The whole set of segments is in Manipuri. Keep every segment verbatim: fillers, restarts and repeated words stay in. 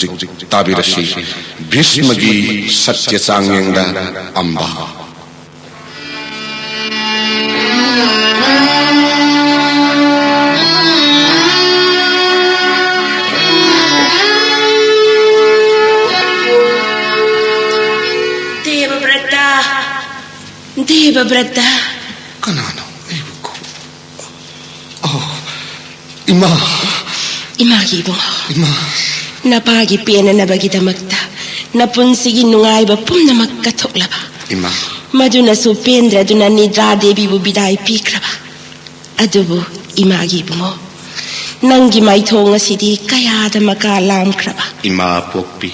ꯍꯧꯖꯤꯛ ꯇꯥꯕꯤꯔꯁꯤ ꯚꯤꯁꯃꯒꯤ ꯁꯠꯌ ꯆꯥꯡꯌꯦꯡꯗ ꯑꯝꯕ꯫ ꯗꯦꯕꯕ꯭ꯔꯇ, ꯗꯦꯕꯕ꯭ꯔꯇ꯫ ꯀꯅꯥꯅꯣ ꯑꯩꯕꯨ ꯀꯧ-, ꯑꯣ, ꯏꯃꯥ꯫ ꯏꯃꯥꯒꯤ ꯏꯕꯨꯡꯉꯣ꯫ ꯏꯃꯥ꯫ ꯅꯄꯥꯒꯤ ꯄꯦꯟꯅꯅꯕꯒꯤꯗꯃꯛꯇ ꯅꯄꯨꯟꯁꯤꯒꯤ ꯅꯨꯡꯉꯥꯏꯕ ꯄꯨꯝꯅꯃꯛ ꯀꯠꯊꯣꯛꯂꯕ꯫ ꯏꯃꯥ꯫ ꯃꯗꯨꯅꯁꯨ ꯄꯦꯟꯗ꯭ꯔꯗꯨꯅ ꯅꯤꯗ꯭ꯔꯥ ꯗꯦꯕꯤꯕꯨ ꯕꯤꯗꯥꯏ ꯄꯤꯈ꯭ꯔꯕ꯫ ꯑꯗꯨꯕꯨ ꯏꯃꯥꯒꯤ ꯏꯕꯨꯡꯉꯣ, ꯅꯪꯒꯤ ꯃꯥꯏꯊꯣꯡ ꯑꯁꯤꯗꯤ ꯀꯌꯥꯗ ꯃꯀꯥ ꯂꯥꯝꯈ꯭ꯔꯕ꯫ ꯏꯃꯥ ꯄꯣꯛꯄꯤ,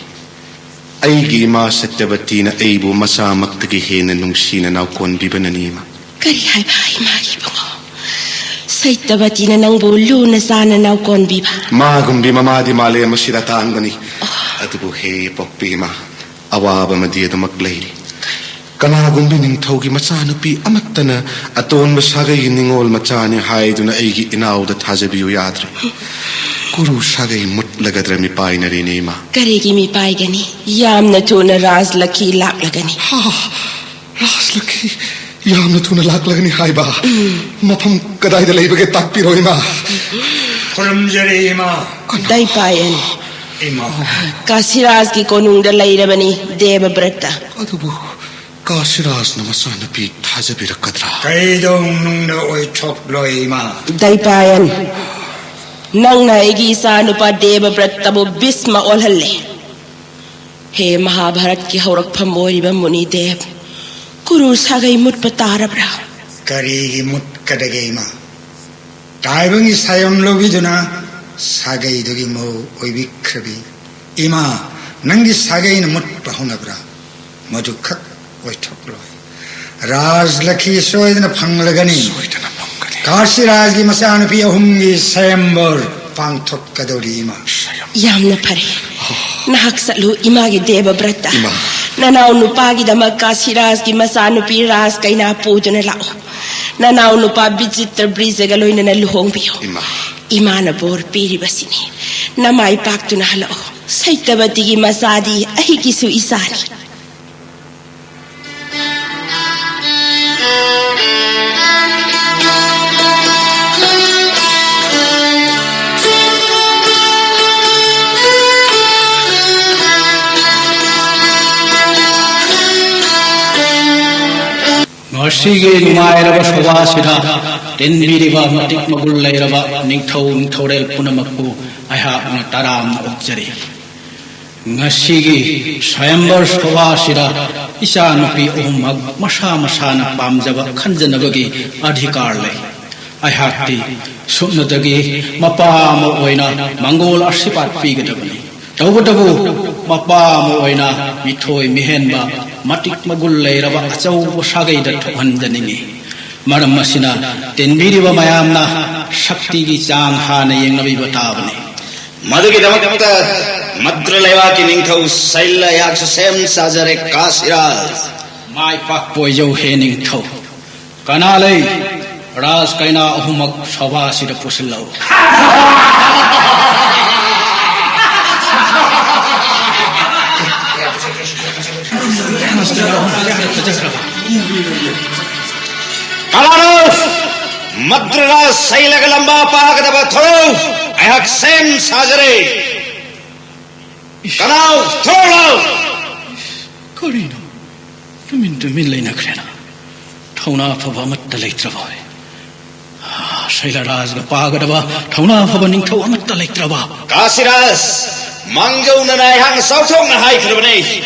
ꯑꯩꯒꯤ ꯏꯃꯥ ꯁꯇ꯭ꯌꯕꯇꯤꯅ ꯑꯩꯕꯨ ꯃꯆꯥꯃꯛꯇꯒꯤ ꯍꯦꯟꯅ ꯅꯨꯡꯁꯤꯅ ꯅꯥꯎꯀꯣꯟꯕꯤꯕꯅꯅꯤ, ꯏꯃꯥ꯫ ꯀꯔꯤ ꯍꯥꯏꯕ, ꯏꯃꯥꯒꯤ ꯏꯕꯨꯡꯉꯣ? ꯁꯇ꯭ꯌꯕꯇꯤꯅ ꯅꯪꯕꯨ ꯂꯨꯅ ꯆꯥꯟꯅ ꯅꯥꯎꯀꯣꯟꯕꯤꯕ? ꯃꯥꯒꯨꯝꯕꯤ ꯃꯃꯥꯗꯤ ꯃꯥꯂꯦꯝ ꯑꯁꯤꯗ ꯇꯥꯡꯕꯅꯤ꯫ ꯑꯣ꯫ ꯑꯗꯨꯕꯨ ꯍꯦ ꯄꯣꯛꯄꯤ ꯏꯃꯥ, ꯑꯋꯥꯕ ꯑꯃꯗꯤ ꯑꯗꯨꯃꯛ ꯂꯩꯔꯤ꯫ ꯀꯅꯥꯒꯨꯝꯕꯤ ꯅꯤꯡꯊꯧꯒꯤ ꯃꯆꯥꯅꯨꯄꯤ ꯑꯃꯠꯇꯅ ꯑꯇꯣꯟꯕ ꯁꯥꯒꯩꯒꯤ ꯅꯤꯡꯉꯣꯜ ꯃꯆꯥꯅꯤ ꯍꯥꯏꯗꯨꯅ ꯑꯩꯒꯤ ꯏꯅꯥꯎꯗ ꯊꯥꯖꯕꯤꯌꯨ ꯌꯥꯗ꯭ꯔꯦ꯫ ꯀꯨꯔꯨ ꯁꯥꯒꯩ ꯃꯨꯠꯂꯒꯗ꯭ꯔ ꯃꯤꯄꯥꯏꯅꯔꯦꯅꯦ, ꯏꯃꯥ꯫ ꯀꯔꯤꯒꯤ ꯃꯤꯄꯥꯏꯒꯅꯤ? ꯌꯥꯝꯅ ꯊꯨꯅ ꯔꯥꯖꯂꯛꯈꯤ ꯂꯥꯛꯂꯒꯅꯤ꯫ ꯍꯥ, ꯔꯥꯖꯂꯛꯈꯤ ꯌꯥꯝꯅ ꯊꯨꯅ ꯂꯥꯛꯂꯒꯅꯤ ꯍꯥꯏꯕ? ꯎꯝ꯫ ꯃꯐꯝ ꯀꯗꯥꯏꯗ ꯂꯩꯕꯒꯦ ꯇꯥꯛꯄꯤꯔꯣ, ꯏꯃꯥ꯫ ꯈꯨꯔꯨꯝꯖꯔꯤ, ꯏꯃꯥ꯫ ꯗꯥꯏꯄꯥꯌꯟ꯫ ꯏꯃꯥ꯫ ꯀꯥꯁꯤꯔꯥꯖꯀꯤ ꯀꯣꯅꯨꯡꯗ ꯂꯩꯔꯕꯅꯤ ꯗꯦꯕꯕ꯭ꯔꯇ꯫ ꯑꯗꯨꯕꯨ ꯀꯥꯁꯤꯔꯥꯖꯅ ꯃꯆꯥꯅꯨꯄꯤ ꯊꯥꯖꯕꯤꯔꯛꯀꯗ꯭ꯔꯥ? ꯀꯩꯗꯧꯅꯨꯡꯗ ꯑꯣꯏꯊꯣꯛꯂꯣꯏ, ꯏꯃꯥ꯫ ꯗꯥꯏꯄꯥꯌꯟ, ꯅꯪꯅ ꯑꯩꯒꯤ ꯏꯆꯥꯅꯨꯄꯥ ꯗꯦꯕꯕ꯭ꯔꯇꯕꯨ ꯚꯤꯁꯃ ꯑꯣꯜꯍꯜꯂꯦ꯫ ꯍꯦ ꯃꯍꯥꯚꯥꯔꯠꯀꯤ ꯍꯧꯔꯛꯐꯝ ꯑꯣꯏꯔꯤꯕ ꯃꯨꯅꯤꯗꯦꯕ, ꯀꯨꯔꯨ ꯁꯥꯒꯩ ꯃꯨꯠꯄ ꯇꯥꯔꯕ꯭ꯔꯥ? ꯀꯔꯤꯒꯤ ꯃꯨꯠꯀꯗꯒꯦ, ꯏꯃꯥ? ꯇꯥꯏꯕꯪꯒꯤ ꯁꯥꯌꯣꯝ ꯂꯧꯕꯤꯗꯨꯅ ꯁꯥꯒꯩꯗꯨꯒꯤ ꯃꯧ ꯑꯣꯏꯕꯤꯈ꯭ꯔꯕꯤ ꯏꯃꯥ, ꯅꯪꯒꯤ ꯁꯥꯒꯩꯅ ꯃꯨꯠꯄ ꯍꯧꯅꯕ꯭ꯔꯥ? ꯃꯗꯨꯈꯛ ꯑꯣꯏꯊꯣꯛꯂꯣꯏ꯫ ꯔꯥꯖꯂꯛꯈꯤ ꯁꯣꯏꯗꯅ ꯐꯪꯂꯒꯅꯤ꯫ ꯁꯣꯏꯗꯅ ꯐꯪꯒꯅꯤ꯫ ꯀꯥꯁꯤꯔꯥꯖꯒꯤ ꯃꯆꯥꯅꯨꯄꯤ ꯑꯍꯨꯝꯒꯤ ꯁꯌꯝꯕꯔ ꯄꯥꯡꯊꯣꯛꯀꯗꯧꯔꯤ, ꯏꯃꯥ꯫ ꯌꯥꯝꯅ ꯐꯔꯦ꯫ ꯅꯍꯥꯛ ꯆꯠꯂꯨ, ꯏꯃꯥꯒꯤ ꯗꯦꯕꯕ꯭ꯔꯇ꯫ ꯏꯃꯥ꯫ ꯅꯅꯥꯎ ꯅꯨꯄꯥꯒꯤꯗꯃꯛ ꯀꯥꯁꯤꯔꯥꯖꯒꯤ ꯃꯆꯥꯅꯨꯄꯤ ꯔꯥꯖ ꯀꯩꯅꯥ ꯄꯨꯗꯨꯅ ꯂꯥꯛꯎ꯫ ꯅꯅꯥꯎ ꯅꯨꯄꯥ ꯕꯤꯆꯤꯇ꯭ꯔ ꯕ꯭ꯔꯤꯖꯒ ꯂꯣꯏꯅꯅ ꯂꯨꯍꯣꯡꯕꯤꯌꯨ꯫ ꯏꯃꯥ꯫ ꯏꯃꯥꯅ ꯕꯣꯔ ꯄꯤꯔꯤꯕꯁꯤꯅꯤ꯫ ꯅꯃꯥꯏ ꯄꯥꯛꯇꯨꯅ ꯍꯜꯂꯛꯎ꯫ ꯁꯩꯇꯕꯇꯤꯒꯤ ꯃꯆꯥꯗꯤ ꯑꯩꯒꯤꯁꯨ ꯏꯆꯥꯅꯤ꯫ ꯉꯁꯤꯒꯤ ꯅꯨꯡꯉꯥꯏꯔꯕ ꯁꯣꯚꯥꯁꯤꯗ ꯇꯤꯟꯕꯤꯔꯤꯕ ꯃꯇꯤꯛ ꯃꯒꯨꯟ ꯂꯩꯔꯕ ꯅꯤꯡꯊꯧ ꯅꯤꯡꯊꯧꯔꯦꯜ ꯄꯨꯝꯅꯃꯛꯄꯨ ꯑꯩꯍꯥꯛꯅ ꯇꯔꯥꯝꯅ ꯑꯣꯛꯆꯔꯤ꯫ ꯉꯁꯤꯒꯤ ꯁ꯭ꯋꯥꯌꯝꯕꯔ ꯁꯣꯚꯥꯁꯤꯗ ꯏꯆꯥꯅꯨꯄꯤ ꯑꯍꯨꯝꯃꯛ ꯃꯁꯥ ꯃꯁꯥꯅ ꯄꯥꯝꯖꯕ ꯈꯟꯖꯅꯕꯒꯤ ꯑꯙꯤꯀꯥꯔ ꯂꯩ꯫ ꯑꯩꯍꯥꯛꯇꯤ ꯁꯨꯞꯅꯇꯒꯤ ꯃꯄꯥ ꯑꯃ ꯑꯣꯏꯅ ꯃꯪꯒꯣꯜ ꯑꯁꯤꯔꯕꯥꯗ ꯄꯤꯒꯗꯕꯅꯤ꯫ ꯇꯧꯕꯇꯕꯨ ꯃꯄꯥ ꯑꯃ ꯑꯣꯏꯅ ꯃꯤꯊꯣꯏ ꯃꯤꯍꯦꯟꯕ, ꯃꯇꯤꯛ ꯃꯒꯨꯟ ꯂꯩꯔꯕ ꯑꯆꯧꯕ ꯁꯥꯒꯩꯗ ꯊꯣꯛꯍꯟꯖꯅꯤꯡꯏ꯫ ꯃꯔꯝ ꯑꯁꯤꯅ ꯇꯤꯟꯕꯤꯔꯤꯕ ꯃꯌꯥꯝꯅ ꯁꯛꯇꯤꯒꯤ ꯆꯥꯡ ꯍꯥꯟꯅ ꯌꯦꯡꯅꯕꯤꯕ ꯇꯥꯕꯅꯤ꯫ ꯃꯗꯨꯒꯤꯗꯃꯛꯇ ꯃꯗ꯭ꯔ ꯂꯩꯕꯥꯛꯀꯤ ꯅꯤꯡꯊꯧ ꯁꯩꯜ ꯑꯩꯍꯥꯛꯁꯨ ꯁꯦꯝ ꯁꯥꯖꯔꯦ, ꯀꯥꯁꯤꯔꯥꯖ꯫ ꯃꯥꯏ ꯄꯥꯛꯄ ꯑꯣꯏꯖꯧ ꯍꯦ ꯅꯤꯡꯊꯧ꯫ ꯀꯅꯥ ꯂꯩ? ꯔꯥꯖ ꯀꯩꯅꯥ ꯑꯍꯨꯝꯃꯛ ꯁꯣꯚꯥꯁꯤꯗ ꯄꯨꯁꯤꯜꯂꯛꯎ꯫ ꯀꯅꯥꯅꯣ? ꯃꯗ꯭ꯔ ꯔꯥꯖ ꯁꯩꯜ ꯂꯒ ꯂꯝꯕꯥ ꯄꯥꯒꯗꯕ ꯊꯣꯔꯛꯎ꯫ ꯑꯩꯍꯥꯛ ꯁꯦꯝ ꯁꯥꯖꯔꯦ꯫ ꯀꯅꯥꯎ? ꯊꯣꯔꯛꯎ꯫ ꯀꯔꯤꯅꯣ? ꯇꯨꯃꯤꯟ ꯇꯨꯃꯤꯟ ꯂꯩꯅꯈ꯭ꯔꯦꯅ꯫ ꯊꯧꯅꯥ ꯐꯕ ꯑꯃꯠꯇ ꯂꯩꯇ꯭ꯔꯕ? ꯁꯩꯂꯔꯥꯖꯒ ꯄꯥꯒꯗꯕ ꯊꯧꯅꯥ ꯐꯕ ꯅꯤꯡꯊꯧ ꯑꯃꯠꯇ ꯂꯩꯇ꯭ꯔꯕ? ꯀꯥꯁꯤꯔꯥꯖ, ꯃꯥꯡꯖꯧꯅꯅ ꯑꯩꯍꯥꯛꯅ ꯆꯥꯎꯊꯣꯛꯅ ꯍꯥꯏꯈ꯭ꯔꯕꯅꯦ,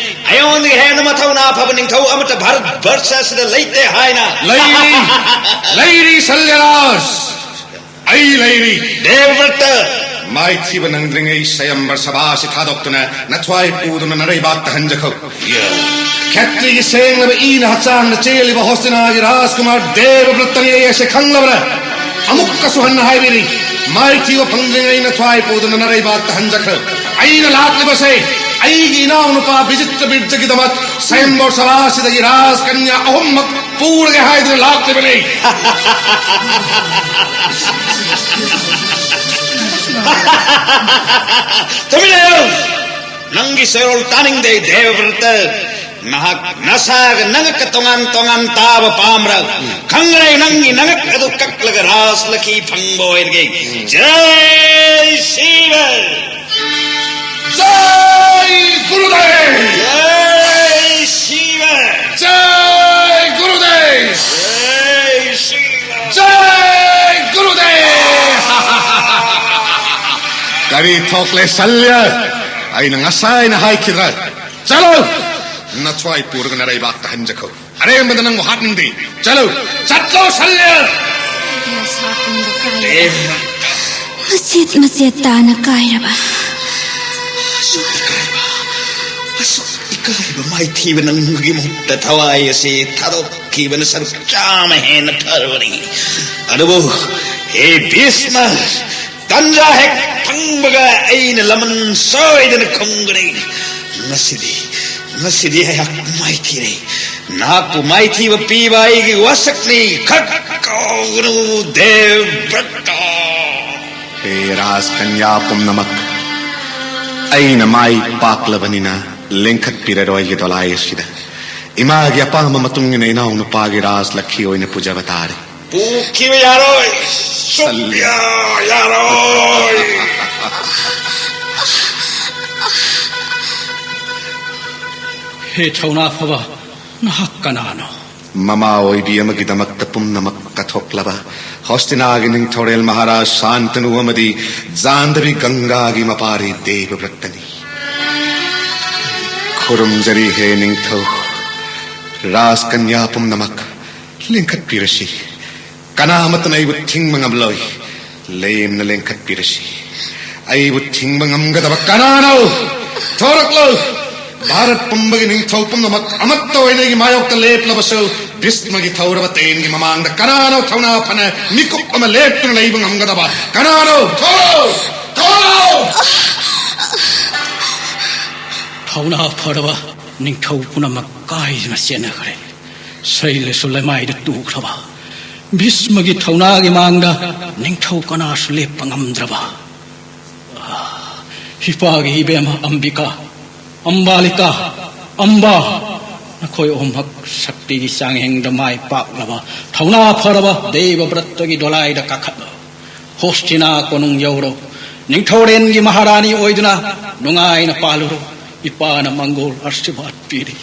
ꯑꯩꯉꯣꯟꯗꯒꯤ ꯍꯦꯟꯅ ꯃꯊꯧꯅꯥ ꯐꯕ ꯅꯤꯡꯊꯧ ꯑꯃꯠꯇ ꯚꯥꯔꯠ ꯚꯔꯁ ꯑꯁꯤꯗ ꯂꯩꯇꯦ ꯍꯥꯏꯅ꯫ ꯂꯩꯔꯤ, ꯂꯩꯔꯤ ꯁꯩꯂꯔꯥꯖ꯫ ꯑꯩ ꯂꯩꯔꯤ꯫ ꯗꯦꯕꯕ꯭ꯔꯇ! ꯃꯥꯏꯊꯤꯕ ꯅꯪꯗ꯭ꯔꯤꯉꯩ ꯁ꯭ꯋꯥꯌꯝꯕꯔ ꯁꯚꯥ ꯑꯁꯤ ꯊꯥꯗꯣꯛꯇꯨꯅ ꯅꯊ꯭ꯋꯥꯏ ꯄꯨꯗꯨꯅ ꯅꯔꯩꯕꯥꯛꯇ ꯍꯟꯖꯈꯣ꯫ ꯈꯦꯇ꯭ꯔꯤꯒꯤ ꯁꯦꯡꯂꯕ ꯏꯅ ꯍꯛꯆꯥꯡꯗ ꯆꯦꯜꯂꯤꯕ ꯍꯣꯁꯇꯤꯅꯥꯒꯤ ꯔꯥꯖꯀꯨꯃꯥꯔ ꯗꯦꯕꯕ꯭ꯔꯇꯅꯤ ꯑꯩ ꯑꯁꯤ ꯈꯪꯂꯕꯅ ꯑꯃꯨꯛꯀꯁꯨ ꯍꯟꯅ ꯍꯥꯏꯕꯤꯔꯤ, ꯃꯥꯏꯊꯤꯕ ꯐꯪꯗ꯭ꯔꯤꯉꯩ ꯅꯊ꯭ꯋꯥꯏ ꯄꯨꯗꯨꯅ ꯅꯔꯩꯕꯥꯛꯇ ꯍꯟꯖꯈ꯭ꯔꯣ꯫ ꯑꯩꯅ ꯂꯥꯛꯂꯤꯕꯁꯦ ꯑꯩꯒꯤ ꯏꯅꯥꯎꯅꯨꯄꯥ ꯕꯤꯖꯤꯇ꯭ꯔ ꯕꯤꯔꯖꯒꯤꯗꯃꯛ ꯁ꯭ꯋꯥꯌꯝꯕꯔ ꯁꯚꯥ ꯑꯁꯤꯗꯒꯤ ꯔꯥꯖꯀꯟꯌꯥ ꯑꯍꯨꯝꯃꯛ ꯄꯨꯔꯒꯦ ꯍꯥꯏꯗꯨꯅ ꯂꯥꯛꯂꯤꯕꯅꯤ꯫ ꯇꯨꯃꯤꯟ ꯂꯩꯌꯨ꯫ ꯁꯩꯔꯣꯜ ꯇꯥꯅꯤꯡꯗꯦ, ꯗꯦꯕꯕ꯭ꯔꯇ꯫ ꯅꯍꯥꯛ ꯅꯁꯥꯒ ꯅꯉꯛꯀ ꯇꯣꯉꯥꯟ ꯇꯣꯉꯥꯟ ꯇꯥꯕ ꯄꯥꯝꯕ꯭ꯔꯥ? ꯈꯪꯒꯅꯤ, ꯅꯪꯒꯤ ꯅꯉꯛ ꯑꯗꯨ ꯀꯛꯂꯒ ꯔꯥꯖ ꯂꯛꯈꯤ ꯐꯪꯕ ꯑꯣꯏꯔꯒꯦ꯫ ꯖꯩ ꯁꯤꯕ! ꯖꯩ ꯒꯨꯔꯨꯗꯦꯕ! ꯖꯩ ꯁꯤꯕ! ꯖꯩ ꯒꯨꯔꯨꯗꯦꯕ! ꯖꯩ ꯁꯤꯕ! ꯖꯩ ꯒꯨꯔꯨꯗꯦꯕ! ꯀꯔꯤ ꯊꯣꯛꯂꯦ ꯁꯜꯌ? ꯑꯩꯅ ꯉꯁꯥꯏꯅ ꯍꯥꯏꯈꯤꯗ꯭ꯔꯥ? ꯆꯠꯂꯣ! ꯅꯊ꯭ꯋꯥꯏ ꯄꯨꯔꯒ ꯅꯔꯩꯕꯥꯛꯇ ꯍꯟꯖꯈꯣ꯫ ꯑꯔꯦꯝꯕꯗ ꯅꯪꯕꯨ ꯍꯥꯠꯅꯤꯡꯗꯦ꯫ ꯆꯠꯂꯣ! ꯆꯠꯂꯣ ꯁꯜꯌ! ꯑꯩ ꯑꯁꯥ ꯄꯨꯝꯕ ꯀꯥꯏꯔꯕ, ꯃꯆꯦꯠ ꯃꯆꯦꯠ ꯇꯥꯅ ꯀꯥꯏꯔꯕ꯫ ꯑꯁꯨꯛ ꯏꯀꯥꯏꯕ, ꯑꯁꯨꯛ ꯏꯀꯥꯏꯕ ꯃꯥꯏꯊꯤꯕ ꯅꯪꯒꯤ ꯃꯍꯨꯠꯇ ꯊꯋꯥꯏ ꯑꯁꯤ ꯊꯥꯗꯣꯛꯈꯤꯕꯅ ꯁꯔꯨꯛ ꯆꯥꯝꯃ ꯍꯦꯟꯅ ꯐꯔꯕꯅꯤ꯫ ꯑꯗꯨꯕꯨ ꯍꯦ ꯚꯤꯁꯃ, ꯇꯟꯖꯥ ꯍꯦꯛ ꯐꯪꯕꯒ ꯑꯩꯅ ꯂꯃꯟ ꯁꯣꯏꯗꯅ ꯈꯨꯝꯒꯅꯤ꯫ ꯉꯁꯤꯗꯤ, ꯉꯁꯤꯗꯤ ꯑꯩꯍꯥꯛ ꯃꯥꯏꯊꯤꯔꯦ꯫ ꯅꯍꯥꯛꯄꯨ ꯃꯥꯏꯊꯤꯕ ꯄꯤꯕ ꯑꯩꯒꯤ ꯋꯥꯁꯛꯅꯤ꯫ ꯈꯛ ꯀꯥꯎꯒꯅꯨ, ꯗꯦꯕꯕ꯭ꯔꯇ꯫ ꯍꯦ ꯔꯥꯖꯀꯟꯌꯥ ꯄꯨꯝꯅꯃꯛ, ꯑꯩꯅ ꯃꯥꯏ ꯄꯥꯛꯂꯕꯅꯤꯅ ꯂꯤꯡꯈꯠꯄꯤꯔꯔꯣꯏꯒꯦ ꯗꯣꯂꯥꯏ ꯑꯁꯤꯗ꯫ ꯏꯃꯥꯒꯤ ꯑꯄꯥꯝꯕ ꯃꯇꯨꯡ ꯏꯟꯅ ꯏꯅꯥꯎꯅꯨꯄꯥꯒꯤ ꯔꯥꯖ ꯂꯛꯈꯤ ꯑꯣꯏꯅ ꯄꯨꯖꯕ ꯇꯥꯔꯦ꯫ ꯄꯨꯈꯤꯕ ꯌꯥꯔꯣꯏ꯫ ꯁꯜꯂꯤ꯫ ꯁꯨꯛꯌꯥ ꯌꯥꯔꯣꯏ꯫ ꯍꯦ ꯊꯧꯅꯥ ꯐꯕ, ꯅꯍꯥꯛ ꯀꯅꯥꯅꯣ? ꯃꯃꯥ ꯑꯣꯏꯕꯤ ꯑꯃꯒꯤꯗꯃꯛꯇ ꯄꯨꯝꯅꯃꯛ ꯀꯠꯊꯣꯛꯂꯕ ꯍꯣꯁꯇꯤꯅꯥꯒꯤ ꯅꯤꯡꯊꯧꯔꯦꯜ ꯃꯍꯥꯔꯥꯖ ꯁꯥꯟꯇꯅꯨ ꯑꯃꯗꯤ ꯖꯥꯟꯗꯕꯤ ꯒꯪꯒꯥꯒꯤ ꯃꯄꯥꯔꯤ ꯗꯦꯕꯕ꯭ꯔꯠꯇꯅꯤ꯫ ꯈꯨꯔꯨꯝꯖꯔꯤ ꯍꯦ ꯅꯤꯡꯊꯧ, ꯔꯥꯖꯀꯟꯌꯥ ꯄꯨꯝꯅꯃꯛ ꯂꯤꯡꯈꯠꯄꯤꯔꯁꯤ꯫ ꯀꯅꯥ ꯑꯃꯠꯇꯅ ꯑꯩꯕꯨ ꯊꯤꯡꯕ ꯉꯝꯂꯣꯏ꯫ ꯂꯦꯝꯅ ꯂꯦꯡꯈꯠꯄꯤꯔꯁꯤ꯫ ꯑꯩꯕꯨ ꯊꯤꯡꯕ ꯉꯝꯒꯗꯕ ꯀꯅꯥꯅꯣ? ꯊꯣꯔꯛꯂꯣ! ꯚꯥꯔꯠ ꯄꯨꯝꯕꯒꯤ ꯅꯤꯡꯊꯧ ꯄꯨꯝꯅꯃꯛ ꯑꯃꯠꯇ ꯑꯣꯏꯅ ꯑꯩꯒꯤ ꯃꯥꯌꯣꯛꯇ ꯂꯦꯞꯂꯕꯁꯨ, ꯚꯤꯁꯃꯒꯤ ꯊꯧꯔꯕ ꯇꯦꯟꯒꯤ ꯃꯃꯥꯡꯗ ꯀꯅꯥꯅꯣ ꯊꯧꯅꯥ ꯐꯅ ꯃꯤꯀꯨꯞ ꯑꯃ ꯂꯦꯞꯇꯨꯅ ꯂꯩꯕ ꯉꯝꯒꯗꯕ? ꯀꯅꯥꯅꯣ? ꯊꯣꯔꯛꯂꯣ! ꯊꯣꯔꯛꯂꯣ! ꯊꯧꯅꯥ ꯐꯔꯕ ꯅꯤꯡꯊꯧ ꯄꯨꯝꯅꯃꯛ ꯀꯥꯏꯗꯨꯅ ꯆꯦꯟꯅꯈ꯭ꯔꯦ꯫ ꯁꯩꯂꯁꯨ ꯂꯩꯃꯥꯏꯗ ꯇꯨꯈ꯭ꯔꯕ ꯚꯤꯁꯃꯒꯤ ꯊꯧꯅꯥꯒꯤ ꯃꯥꯡꯗ ꯅꯤꯡꯊꯧ ꯀꯅꯥꯁꯨ ꯂꯦꯞꯄ ꯉꯝꯗ꯭ꯔꯕ꯫ ꯑꯥ, ꯏꯄꯥꯒꯤ ꯏꯕꯦꯝꯃ ꯑꯝꯕꯤꯀꯥ, ꯑꯝꯕꯥꯂꯤꯀꯥ, ꯑꯝꯕꯥ, ꯅꯈꯣꯏ ꯑꯍꯨꯝꯃꯛ ꯁꯛꯇꯤꯒꯤ ꯆꯥꯡꯌꯦꯡꯗ ꯃꯥꯏ ꯄꯥꯛꯂꯕ, ꯊꯧꯅꯥ ꯐꯔꯕ ꯗꯦꯕ ꯕ꯭ꯔꯠꯇꯒꯤ ꯗꯣꯂꯥꯏꯗ ꯀꯥꯈꯠꯂꯣ꯫ ꯍꯣꯁꯇꯤꯅꯥ ꯀꯣꯅꯨꯡ ꯌꯧꯔꯣ꯫ ꯅꯤꯡꯊꯧꯔꯦꯟꯒꯤ ꯃꯍꯥꯔꯥꯅꯤ ꯑꯣꯏꯗꯨꯅ ꯅꯨꯡꯉꯥꯏꯅ ꯄꯥꯜꯂꯨꯔꯣ꯫ ꯏꯄꯥꯅ ꯃꯪꯒꯣꯜ ꯑꯥꯁꯤꯔꯕꯥꯗ ꯄꯤꯔꯤ꯫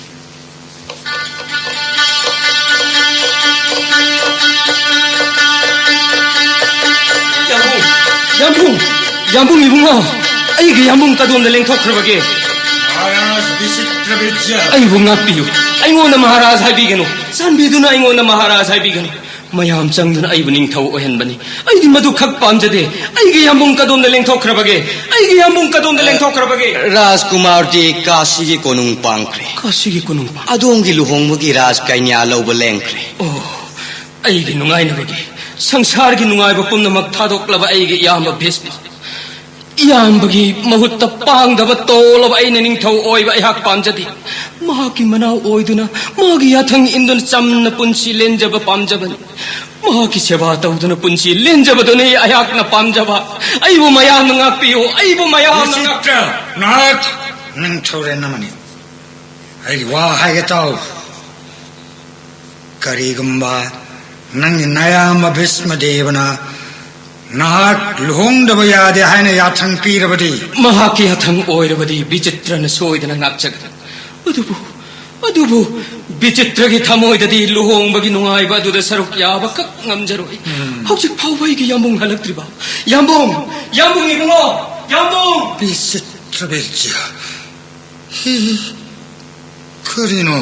ꯌꯥꯝꯕꯨꯡ! ꯌꯥꯝꯕꯨꯡ! ꯌꯥꯝꯕꯨꯡ ꯏꯕꯨꯡꯉꯣ! ꯑꯩꯒꯤ ꯌꯥꯝꯕꯨꯡ ꯀꯗꯣꯝꯗ ꯂꯦꯡꯊꯣꯛꯈ꯭ꯔꯕꯒꯦ? ꯃꯍꯥꯔꯥꯖ ꯕꯤꯆꯤꯇ꯭ꯔꯕꯤꯔꯖ! ꯑꯩꯕꯨ ꯉꯥꯛꯄꯤꯌꯨ꯫ ꯑꯩꯉꯣꯟꯗ ꯃꯍꯥꯔꯥꯖ ꯍꯥꯏꯕꯤꯒꯅꯨ꯫ ꯆꯥꯟꯕꯤꯗꯨꯅ ꯑꯩꯉꯣꯟꯗ ꯃꯍꯥꯔꯥꯖ ꯍꯥꯏꯕꯤꯒꯅꯨ꯫ ꯃꯌꯥꯝ ꯆꯪꯗꯨꯅ ꯑꯩꯕꯨ ꯅꯤꯡꯊꯧ ꯑꯣꯏꯍꯟꯕꯅꯤ꯫ ꯑꯩꯗꯤ ꯃꯗꯨ ꯈꯛ ꯄꯥꯝꯖꯗꯦ꯫ ꯑꯩꯒꯤ ꯌꯥꯝꯕꯨꯡ ꯀꯗꯣꯝꯗ ꯂꯦꯡꯊꯣꯛꯈ꯭ꯔꯕꯒꯦ? ꯑꯩꯒꯤ ꯌꯥꯝꯕꯨꯡ ꯀꯗꯣꯝꯗ ꯂꯦꯡꯊꯣꯛꯈ꯭ꯔꯕꯒꯦ? ꯔꯥꯖꯀꯨꯃꯥꯔꯗꯤ ꯀꯥꯁꯤꯒꯤ ꯀꯣꯅꯨꯡ ꯄꯥꯡꯈ꯭ꯔꯦ꯫ ꯀꯥꯁꯤꯒꯤ ꯀꯣꯅꯨꯡ ꯄꯥꯡ- ꯑꯗꯣꯝꯒꯤ ꯂꯨꯍꯣꯡꯕꯒꯤ ꯔꯥꯖ ꯀꯩꯅ꯭ꯌꯥ ꯂꯧꯕ ꯂꯦꯡꯈ꯭ꯔꯦ꯫ ꯑꯣ, ꯑꯩꯒꯤ ꯅꯨꯡꯉꯥꯏꯅꯕꯒꯤ, ꯁꯪꯁꯥꯔꯒꯤ ꯅꯨꯡꯉꯥꯏꯕ ꯄꯨꯝꯅꯃꯛ ꯊꯥꯗꯣꯛꯂꯕ ꯑꯩꯒꯤ ꯏꯌꯥꯝꯕ ꯚꯤꯁꯃ, ꯏꯌꯥꯝꯕꯒꯤ ꯃꯍꯨꯠꯇ ꯄꯥꯡꯗꯕ ꯇꯣꯜꯂꯕ ꯑꯩꯅ ꯅꯤꯡꯊꯧ ꯑꯣꯏꯕ ꯑꯩꯍꯥꯛ ꯄꯥꯝꯖꯗꯦ꯫ ꯃꯍꯥꯛꯀꯤ ꯃꯅꯥꯎ ꯑꯣꯏꯗꯨꯅ, ꯃꯥꯒꯤ ꯌꯥꯊꯪ ꯏꯟꯗꯨꯅ ꯆꯝꯅ ꯄꯨꯟꯁꯤ ꯂꯦꯟꯖꯕ ꯄꯥꯝꯖꯕꯅꯤ꯫ ꯃꯍꯥꯛꯀꯤ ꯁꯦꯕꯥ ꯇꯧꯗꯨꯅ ꯄꯨꯟꯁꯤ ꯂꯦꯟꯖꯕꯗꯨꯅꯤ ꯑꯩꯍꯥꯛꯅ ꯄꯥꯝꯖꯕ꯫ ꯑꯩꯕꯨ ꯃꯌꯥꯝꯅ ꯉꯥꯛꯄꯤꯌꯨ, ꯑꯩꯕꯨ ꯃꯌꯥꯝꯅ ꯉꯥꯛ- ꯕꯤꯆꯤꯇ꯭ꯔ, ꯅꯍꯥꯛ ꯅꯤꯡꯊꯧꯔꯦꯜ ꯑꯃꯅꯤ꯫ ꯑꯩꯒꯤ ꯋꯥ ꯍꯥꯏꯒꯦ ꯇꯥꯎ꯫ ꯀꯔꯤꯒꯨꯝꯕ ꯅꯪꯒꯤ ꯅꯌꯥꯝꯕ ꯚꯤꯁꯃꯗꯦꯕꯅ ꯅꯍꯥꯛ ꯂꯨꯍꯣꯡꯗꯕ ꯌꯥꯗꯦ ꯍꯥꯏꯅ ꯌꯥꯊꯪ ꯄꯤꯔꯕꯗꯤ? ꯃꯍꯥꯛꯀꯤ ꯌꯥꯊꯪ ꯑꯣꯏꯔꯕꯗꯤ ꯕꯤꯆꯤꯇ꯭ꯔꯅ ꯁꯣꯏꯗꯅ ꯉꯥꯛꯆꯒꯅꯤ꯫ ꯑꯗꯨꯕꯨ, ꯑꯗꯨꯕꯨ ꯕꯤꯆꯤꯇ꯭ꯔꯒꯤ ꯊꯃꯣꯏꯗꯗꯤ ꯂꯨꯍꯣꯡꯕꯒꯤ ꯅꯨꯡꯉꯥꯏꯕ ꯑꯗꯨꯗ ꯁꯔꯨꯛ ꯌꯥꯕ ꯀꯛ ꯉꯝꯖꯔꯣꯏ꯫ ꯎꯝ꯫ ꯍꯧꯖꯤꯛ ꯐꯥꯎꯕ ꯑꯩꯒꯤ ꯌꯥꯝꯕꯨꯡ ꯍꯜꯂꯛꯇ꯭ꯔꯤꯕ? ꯌꯥꯝꯕꯨꯡ! ꯌꯥꯝꯕꯨꯡ ꯏꯕꯨꯡꯉꯣ! ꯌꯥꯝꯕꯨꯡ! ꯕꯤꯆꯤꯇ꯭ꯔ ꯕꯤꯔꯖ꯫ ꯍꯤ, ꯀꯔꯤꯅꯣ?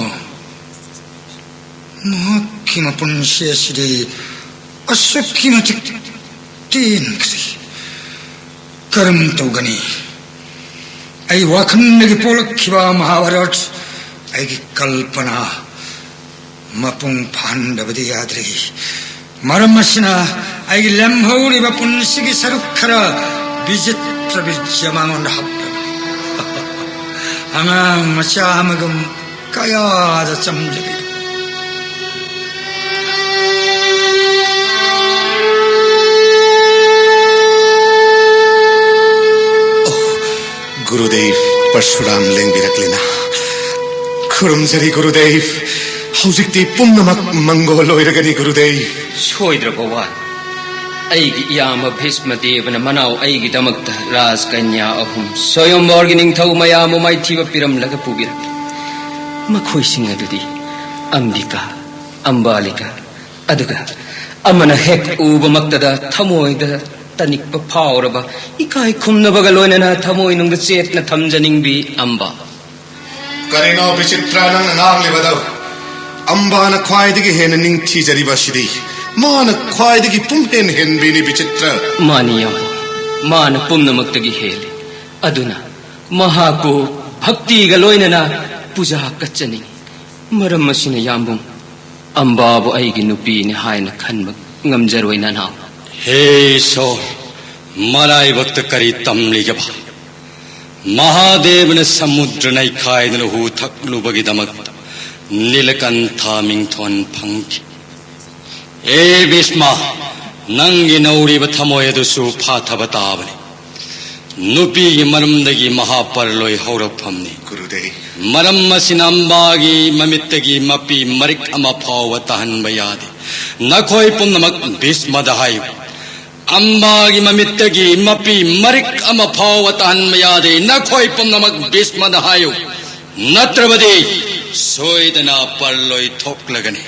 ꯃꯍꯥꯛꯀꯤ ꯃꯄꯨꯟꯁꯤ ꯑꯁꯤꯗꯤ ꯑꯁꯨꯛꯀꯤ ꯃꯇꯤꯛ ꯇꯦꯟꯈ꯭ꯔꯦ꯫ ꯀꯔꯝ ꯇꯧꯒꯅꯤ? ꯑꯩ ꯋꯥꯈꯜꯗꯒꯤ ꯄꯣꯛꯂꯛꯈꯤꯕ ꯃꯍꯥꯚꯥꯔꯠ ꯑꯩꯒꯤ ꯀꯜꯄꯅꯥ ꯃꯄꯨꯡ ꯐꯥꯍꯟꯗꯕꯗꯤ ꯌꯥꯗ꯭ꯔꯦ꯫ ꯃꯔꯝ ꯑꯁꯤꯅ ꯑꯩꯒꯤ ꯂꯦꯝꯍꯧꯔꯤꯕ ꯄꯨꯟꯁꯤꯒꯤ ꯁꯔꯨꯛ ꯈꯔ ꯕꯤꯆꯤꯇ꯭ꯔ ꯕꯤꯔꯖ ꯃꯉꯣꯟꯗ ꯍꯥꯞꯂꯕꯅꯤ꯫ ꯑꯉꯥꯡ ꯃꯆꯥ ꯑꯃꯒꯨꯝ ꯀꯌꯥꯗ ꯆꯝꯖꯔꯤ꯫ ꯑꯣ, ꯒꯨꯔꯨꯗꯦꯕ, ꯄꯔꯁꯨꯔꯥꯝ ꯂꯦꯡꯕꯤꯔꯛꯂꯤꯅ꯫ ꯈꯨꯔꯨꯝꯖꯔꯤ ꯒꯨꯔꯨꯗꯦꯕ꯫ ꯍꯧꯖꯤꯛꯇꯤ ꯄꯨꯝꯅꯃꯛ ꯃꯪꯒꯣꯜ ꯑꯣꯏꯔꯒꯅꯤ ꯒꯨꯔꯨꯗꯦꯕ꯫ ꯁꯣꯏꯗ꯭ꯔꯕ ꯋꯥ꯫ ꯑꯩꯒꯤ ꯏꯌꯥꯝꯕ ꯚꯤꯁꯃꯗꯦꯕꯅ ꯃꯅꯥꯎ ꯑꯩꯒꯤꯗꯃꯛꯇ ꯔꯥꯖꯀꯟꯌꯥ ꯑꯍꯨꯝ ꯁ꯭ꯋꯌꯝꯕꯔꯒꯤ ꯅꯤꯡꯊꯧ ꯃꯌꯥꯝꯕꯨ ꯃꯥꯏꯊꯤꯕ ꯄꯤꯔꯝꯂꯒ ꯄꯨꯕꯤꯔꯛꯂꯤ꯫ ꯃꯈꯣꯏꯁꯤꯡ ꯑꯗꯨꯗꯤ ꯑꯝꯕꯤꯀꯥ, ꯑꯝꯕꯥꯂꯤꯀꯥ, ꯑꯗꯨꯒ ꯑꯃꯅ ꯍꯦꯛ ꯎꯕꯃꯛꯇꯗ ꯊꯃꯣꯏꯗ ꯇꯅꯤꯛꯄ ꯐꯥꯎꯔꯕ, ꯏꯀꯥꯏ ꯈꯨꯝꯅꯕꯒ ꯂꯣꯏꯅꯅ ꯊꯃꯣꯏꯅꯨꯡꯗ ꯆꯦꯠꯅ ꯊꯝꯖꯅꯤꯡꯕꯤ ꯑꯝꯕꯥ꯫ ꯀꯔꯤꯅꯣ ꯕꯤꯆꯤꯇ꯭ꯔ ꯅꯪꯅ ꯉꯥꯡꯂꯤꯕꯗꯣ? ꯑꯝꯕꯥꯅ ꯈ꯭ꯋꯥꯏꯗꯒꯤ ꯍꯦꯟꯅ ꯅꯤꯡꯊꯤꯖꯔꯤꯕ ꯑꯁꯤꯗꯤ ꯃꯥꯅ ꯈ꯭ꯋꯥꯏꯗꯒꯤ ꯄꯨꯝꯍꯦꯟ ꯍꯦꯟꯕꯤꯅꯤ ꯕꯤꯆꯤꯇ꯭ꯔ꯫ ꯃꯥꯅꯤ ꯌꯥꯝꯕꯨꯡ, ꯃꯥꯅ ꯄꯨꯝꯅꯃꯛꯇꯒꯤ ꯍꯦꯜꯂꯤ꯫ ꯑꯗꯨꯅ ꯃꯍꯥꯛꯄꯨ ꯚꯛꯇꯤꯒ ꯂꯣꯏꯅꯅ ꯄꯨꯖꯥ ꯀꯠꯆꯅꯤꯡꯏ꯫ ꯃꯔꯝ ꯑꯁꯤꯅ ꯌꯥꯝꯕꯨꯡ, ꯑꯝꯕꯥꯕꯨ ꯑꯩꯒꯤ ꯅꯨꯄꯤꯅꯤ ꯍꯥꯏꯅ ꯈꯟꯕ ꯉꯝꯖꯔꯣꯏ ꯅꯅꯥꯎ꯫ ꯍꯦ ꯏꯁꯣꯔ, ꯃꯔꯥꯏꯕꯛꯇ ꯀꯔꯤ ꯇꯝꯂꯤꯒꯕ? ꯃꯍꯥꯗꯦꯕꯅ ꯁꯃꯨꯗ꯭ꯔ ꯅꯩꯈꯥꯏꯗꯨꯅ ꯍꯨ ꯊꯛꯂꯨꯕꯒꯤꯗꯃꯛꯇ ꯅꯤꯂꯀꯟꯊ ꯃꯤꯡꯊꯣꯟ ꯐꯪꯈꯤ꯫ ꯑꯦ ꯚꯤꯁꯃ, ꯅꯪꯒꯤ ꯅꯧꯔꯤꯕ ꯊꯃꯣꯏ ꯑꯗꯨꯁꯨ ꯐꯥꯊꯕ ꯇꯥꯕꯅꯤ꯫ ꯅꯨꯄꯤꯒꯤ ꯃꯔꯝꯗꯒꯤ ꯃꯍꯥꯄꯔꯂꯣꯏ ꯍꯧꯔꯛꯐꯝꯅꯤ꯫ ꯒꯨꯔꯨꯗꯦꯕ꯫ ꯃꯔꯝ ꯑꯁꯤꯅ ꯑꯝꯕꯥꯒꯤ ꯃꯃꯤꯠꯇꯒꯤ ꯃꯄꯤ ꯃꯔꯤꯛ ꯑꯃ ꯐꯥꯎꯕ ꯇꯥꯍꯟꯕ ꯌꯥꯗꯦ꯫ ꯅꯈꯣꯏ ꯄꯨꯝꯅꯃꯛ ꯚꯤꯁꯃꯗ ꯍꯥꯏꯌꯨ꯫ ꯑꯝꯕꯥꯒꯤ ꯃꯃꯤꯠꯇꯒꯤ ꯃꯄꯤ ꯃꯔꯤꯛ ꯑꯃ ꯐꯥꯎꯕ ꯇꯥꯍꯟꯕ ꯌꯥꯗꯦ꯫ ꯅꯈꯣꯏ ꯄꯨꯝꯅꯃꯛ ꯚꯤꯁꯃꯗ ꯍꯥꯏꯌꯨ, ꯅꯠꯇ꯭ꯔꯕꯗꯤ ꯁꯣꯏꯗꯅ ꯄꯔꯂꯣꯏ ꯊꯣꯛꯂꯒꯅꯤ꯫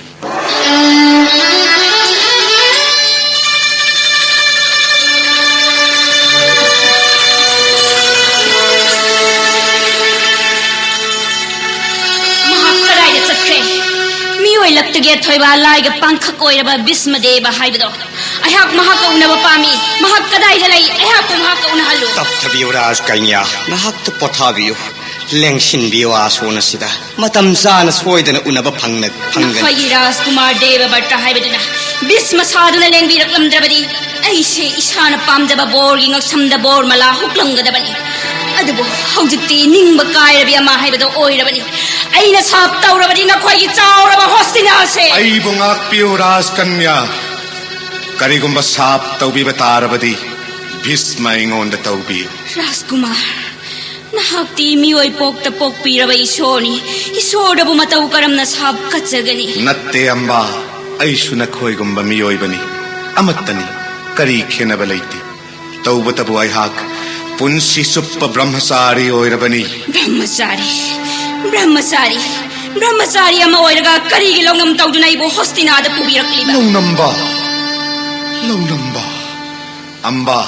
ꯃꯍꯥꯛ ꯀꯗꯥꯏꯗ ꯆꯠꯈ꯭ꯔꯦ? ꯃꯤꯑꯣꯏ ꯂꯛꯇꯒꯤ ꯑꯊꯣꯏꯕ ꯂꯥꯏꯒ ꯄꯥꯡꯈꯛ ꯑꯣꯏꯔꯕ ꯚꯤꯁꯃꯗꯦꯕ ꯍꯥꯏꯕꯗꯣ꯫ ꯑꯩꯍꯥꯛ ꯃꯍꯥꯛꯀ ꯎꯅꯕ ꯄꯥꯝꯃꯤ꯫ ꯃꯍꯥꯛ ꯀꯗꯥꯏꯗ ꯂꯩ? ꯑꯩꯍꯥꯛꯄꯨ ꯃꯍꯥꯛꯀ ꯎꯅꯍꯜꯂꯨ꯫ ꯇꯞꯊꯕꯤꯌꯨ ꯔꯥꯖꯀꯟꯌꯥ, ꯉꯥꯏꯍꯥꯛꯇ ꯄꯣꯊꯥꯕꯤꯌꯨ꯫ ꯂꯦꯡꯁꯤꯟꯕꯤꯌꯨ ꯑꯥꯁꯣꯟ ꯑꯁꯤꯗ꯫ ꯃꯇꯝ ꯆꯥꯅ ꯁꯣꯏꯗꯅ ꯎꯅꯕ ꯐꯪꯅ-, ꯐꯪꯒꯅꯤ꯫ ꯅꯈꯣꯏꯒꯤ ꯔꯥꯖꯀꯨꯃꯥꯔ ꯗꯦꯕ ꯕꯔꯇ ꯍꯥꯏꯕꯗꯨꯅ ꯚꯤꯁꯃ ꯁꯥꯗꯨꯅ ꯂꯦꯡꯕꯤꯔꯛꯂꯝꯗ꯭ꯔꯕꯗꯤ ꯑꯩꯁꯦ ꯏꯁꯥꯅ ꯄꯥꯝꯖꯕ ꯕꯣꯔꯒꯤ ꯉꯛꯁꯝꯗ ꯕꯣꯔ ꯃꯂꯥ ꯍꯨꯛꯂꯝꯒꯗꯕꯅꯤ꯫ ꯑꯗꯨꯕꯨ ꯍꯧꯖꯤꯛꯇꯤ ꯅꯤꯡꯕ ꯀꯥꯏꯔꯕꯤ ꯑꯃ ꯍꯥꯏꯕꯗꯣ ꯑꯣꯏꯔꯕꯅꯤ꯫ ꯑꯩꯅ ꯁꯥꯞ ꯇꯧꯔꯕꯗꯤ ꯅꯈꯣꯏꯒꯤ ꯆꯥꯎꯔꯕ ꯍꯣꯁꯇꯤꯅꯥꯁꯦ꯫ ꯑꯩꯕꯨ ꯉꯥꯛꯄꯤꯌꯨ ꯔꯥꯖꯀꯟꯌꯥ꯫ ꯀꯔꯤꯒꯨꯝꯕ ꯁꯥꯞ ꯇꯧꯕꯤꯕ ꯇꯥꯔꯕꯗꯤ ꯚꯤꯁꯃ ꯑꯩꯉꯣꯟꯗ ꯇꯧꯕꯤꯌꯨ꯫ ꯔꯥꯖꯀꯨꯃꯥꯔ, ꯅꯍꯥꯛꯇꯤ ꯃꯤꯑꯣꯏ ꯄꯣꯛꯇ ꯄꯣꯛꯄꯤꯔꯕ ꯏꯁꯣꯔꯅꯤ꯫ ꯏꯁꯣꯔꯗꯕꯨ ꯃꯇꯧ ꯀꯔꯝꯅ ꯁꯥꯞ ꯀꯠꯆꯒꯅꯤ? ꯅꯠꯇꯦ ꯑꯝꯕꯥ, ꯑꯩꯁꯨ ꯅꯈꯣꯏꯒꯨꯝꯕ ꯃꯤꯑꯣꯏꯕꯅꯤ, ꯑꯃꯠꯇꯅꯤ꯫ ꯀꯔꯤ ꯈꯦꯠꯅꯕ ꯂꯩꯇꯦ꯫ ꯇꯧꯕꯇꯕꯨ ꯑꯩꯍꯥꯛ ꯄꯨꯟꯁꯤ ꯆꯨꯞꯄ ꯕ꯭ꯔꯍ꯭ꯃꯆꯥꯔꯤ ꯑꯣꯏꯔꯕꯅꯤ꯫ ꯕ꯭ꯔꯍ꯭ꯃꯆꯥꯔꯤ, ꯕ꯭ꯔꯍ꯭ꯃꯆꯥꯔꯤ, ꯕ꯭ꯔꯍ꯭ꯃꯆꯥꯔꯤ ꯑꯃ ꯑꯣꯏꯔꯒ ꯀꯔꯤꯒꯤ ꯂꯧꯅꯝ ꯇꯧꯗꯨꯅ ꯑꯩꯕꯨ ꯍꯣꯁꯇꯤꯅꯥꯗ ꯄꯨꯕꯤꯔꯛꯂꯤꯕ? ꯂꯧꯅꯝꯕ, ꯂꯧꯅꯝꯕ꯫ ꯑꯝꯕꯥ,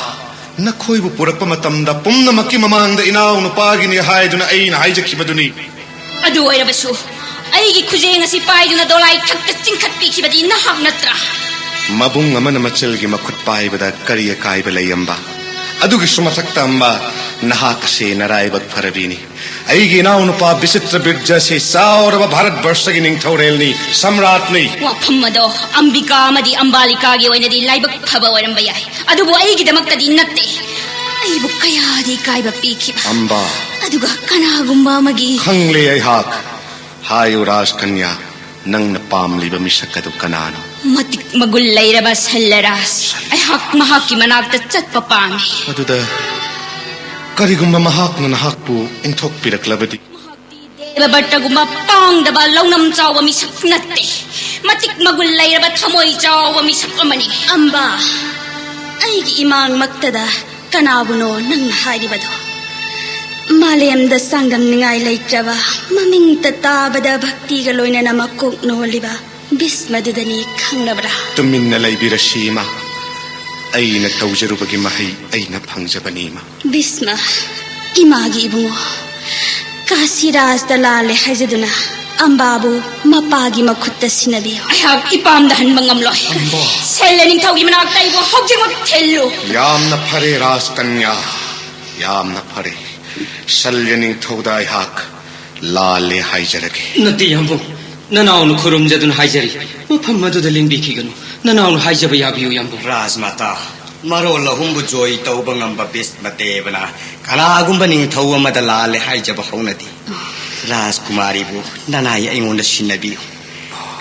ꯅꯈꯣꯏꯕꯨ ꯄꯨꯔꯛꯄ ꯃꯇꯝꯗ ꯄꯨꯝꯅꯃꯛꯀꯤ ꯃꯃꯥꯡꯗ ꯏꯅꯥꯎ ꯅꯨꯄꯥꯒꯤꯅꯤ ꯍꯥꯏꯗꯨꯅ ꯑꯩꯅ ꯍꯥꯏꯖꯈꯤꯕꯗꯨꯅꯤ꯫ ꯑꯗꯨ ꯑꯣꯏꯔꯕꯁꯨ ꯑꯩꯒꯤ ꯈꯨꯖꯦꯡ ꯑꯁꯤ ꯄꯥꯏꯗꯨꯅ ꯗꯣꯂꯥꯏ ꯊꯛꯇ ꯆꯤꯡꯈꯠꯄꯤꯈꯤꯕꯗꯤ ꯅꯍꯥꯛ ꯅꯠꯇ꯭ꯔꯥ? ꯃꯕꯨꯡ ꯑꯃꯅ ꯃꯆꯜꯒꯤ ꯃꯈꯨꯠ ꯄꯥꯏꯕꯗ ꯀꯔꯤ ꯑꯀꯥꯏꯕ ꯂꯩ ꯑꯝꯕꯥ? ꯑꯗꯨꯒꯤꯁꯨ ꯃꯊꯛꯇ ꯑꯝꯕꯥ, ꯅꯍꯥꯛ ꯑꯁꯤ ꯅꯔꯥꯏꯕꯛ ꯐꯔꯕꯤꯅꯤ꯫ ꯑꯩꯒꯤ ꯏꯅꯥꯎꯅꯨꯄꯥ ꯕꯤꯆꯤꯇ꯭ꯔ ꯕꯤꯔꯖ ꯑꯁꯤ ꯆꯥꯎꯔꯕ ꯚꯥꯔꯠ ꯕꯔꯁꯒꯤ ꯅꯤꯡꯊꯧꯔꯦꯜꯅꯤ, ꯁꯝꯔꯥꯠꯅꯤ꯫ ꯋꯥꯐꯝ ꯑꯗꯣ ꯑꯝꯕꯤꯀꯥ ꯑꯃꯗꯤ ꯑꯝꯕꯥꯂꯤꯀꯥꯒꯤ ꯑꯣꯏꯅꯗꯤ ꯂꯥꯏꯕꯛ ꯐꯕ ꯑꯣꯏꯔꯝꯕ ꯌꯥꯏ, ꯑꯗꯨꯕꯨ ꯑꯩꯒꯤꯗꯃꯛꯇꯗꯤ ꯅꯠꯇꯦ꯫ ꯑꯩꯕꯨ ꯀꯌꯥꯗꯤ ꯏꯀꯥꯏꯕ ꯄꯤꯈꯤꯕ꯫ ꯑꯝꯕꯥ꯫ ꯑꯗꯨꯒ ꯀꯅꯥꯒꯨꯝꯕ ꯑꯃꯒꯤ ꯈꯪꯂꯦ ꯑꯩꯍꯥꯛ꯫ ꯍꯥꯏꯌꯨ ꯔꯥꯖꯀꯟꯌꯥ, ꯅꯪꯅ ꯄꯥꯝꯂꯤꯕ ꯃꯤꯁꯛ ꯑꯗꯨ ꯀꯅꯥꯅꯣ? ꯃꯇꯤꯛ ꯃꯒꯨꯟ ꯂꯩꯔꯕ ꯁꯜꯂꯔꯥꯖ꯫ ꯑꯩꯍꯥꯛ ꯃꯍꯥꯛꯀꯤ ꯃꯅꯥꯛꯇ ꯆꯠꯄ ꯄꯥꯝꯃꯤ꯫ ꯑꯗꯨꯗ ꯀꯔꯤꯒꯨꯝꯕ ꯃꯍꯥꯛꯅ ꯅꯍꯥꯛꯄꯨ ꯏꯟꯊꯣꯛꯄꯤꯔꯛꯂꯕꯗꯤ? ꯃꯍꯥꯛꯇꯤ ꯗꯦꯕꯕꯔꯇꯒꯨꯝꯕ ꯄꯥꯡꯗꯕ ꯂꯧꯅꯝ ꯆꯥꯎꯕ ꯃꯤꯁꯛ ꯅꯠꯇꯦ꯫ ꯃꯇꯤꯛ ꯃꯒꯨꯟ ꯂꯩꯔꯕ ꯊꯃꯣꯏ ꯆꯥꯎꯕ ꯃꯤꯁꯛ ꯑꯃꯅꯤ꯫ ꯑꯝꯕꯥ, ꯑꯩꯒꯤ ꯏꯃꯥꯡꯃꯛꯇꯗ ꯀꯅꯥꯕꯨꯅꯣ ꯅꯪꯅ ꯍꯥꯏꯔꯤꯕꯗꯣ? ꯃꯥꯂꯦꯝꯗ ꯆꯥꯡꯗꯝꯅꯤꯡꯉꯥꯏ ꯂꯩꯇ꯭ꯔꯕ, ꯃꯃꯤꯡꯇ ꯇꯥꯕꯗ ꯚꯛꯇꯤꯒ ꯂꯣꯏꯅꯅ ꯃꯀꯣꯛ ꯅꯣꯜꯂꯤꯕ ꯚꯤꯁꯃꯗꯨꯗꯅꯤ, ꯈꯪꯂꯕ꯭ꯔꯥ? ꯇꯨꯃꯤꯟꯅ ꯂꯩꯕꯤꯔꯁꯤ ꯏꯃꯥ, ꯑꯩꯅ ꯇꯧꯖꯔꯨꯕꯒꯤ ꯃꯍꯩ ꯑꯩꯅ ꯐꯪꯖꯕꯅꯤ ꯏꯃꯥ꯫ ꯚꯤꯁꯃ, ꯏꯃꯥꯒꯤ ꯏꯕꯨꯡꯉꯣ, ꯀꯥꯁꯤꯔꯥꯖꯇ ꯂꯥꯜꯂꯦ ꯍꯥꯏꯖꯗꯨꯅ ꯑꯝꯕꯥꯕꯨ ꯃꯄꯥꯒꯤ ꯃꯈꯨꯠꯇ ꯁꯤꯟꯅꯕꯤꯌꯨ꯫ ꯑꯩꯍꯥꯛ ꯏꯄꯥꯝꯗ ꯍꯟꯕ ꯉꯝꯂꯣꯏ꯫ ꯑꯝꯕꯥ꯫ ꯁꯦꯜꯂ ꯅꯤꯡꯊꯧꯒꯤ ꯃꯅꯥꯛꯇ ꯑꯩꯕꯨ ꯍꯧꯖꯤꯛꯃꯛ ꯊꯤꯜꯂꯨ꯫ ꯌꯥꯝꯅ ꯐꯔꯦ ꯔꯥꯖꯀꯟꯌꯥ, ꯌꯥꯝꯅ ꯐꯔꯦ꯫ ꯁꯜꯌ ꯅꯤꯡꯊꯧꯗ ꯑꯩꯍꯥꯛ ꯂꯥꯜꯂꯦ ꯍꯥꯏꯖꯔꯒꯦ꯫ ꯅꯠꯇꯦ ꯌꯥꯝꯕꯨꯡ, ꯅꯅꯥꯎꯅ ꯈꯨꯔꯨꯝꯖꯗꯨꯅ ꯍꯥꯏꯖꯔꯤ, ꯃꯐꯝ ꯑꯗꯨꯗ ꯂꯦꯡꯕꯤꯈꯤꯒꯅꯨ꯫ ꯅꯅꯥꯎꯅ ꯍꯥꯏꯖꯕ ꯌꯥꯕꯤꯌꯨ ꯌꯥꯝꯕꯨꯡ꯫ ꯔꯥꯖꯃꯥꯇꯥ, ꯃꯔꯣꯜ ꯑꯍꯨꯝꯕꯨ ꯖꯣꯏ ꯇꯧꯕ ꯉꯝꯕ ꯚꯤꯁꯃꯗꯦꯕꯅ ꯀꯅꯥꯒꯨꯝꯕ ꯅꯤꯡꯊꯧ ꯑꯃꯗ ꯂꯥꯜꯂꯦ ꯍꯥꯏꯖꯕ ꯍꯧꯅꯗꯦ꯫ ꯔꯥꯖꯀꯨꯃꯥꯔꯤꯕꯨ ꯅꯅꯥꯏ ꯑꯩꯉꯣꯟꯗ ꯁꯤꯟꯅꯕꯤꯌꯨ꯫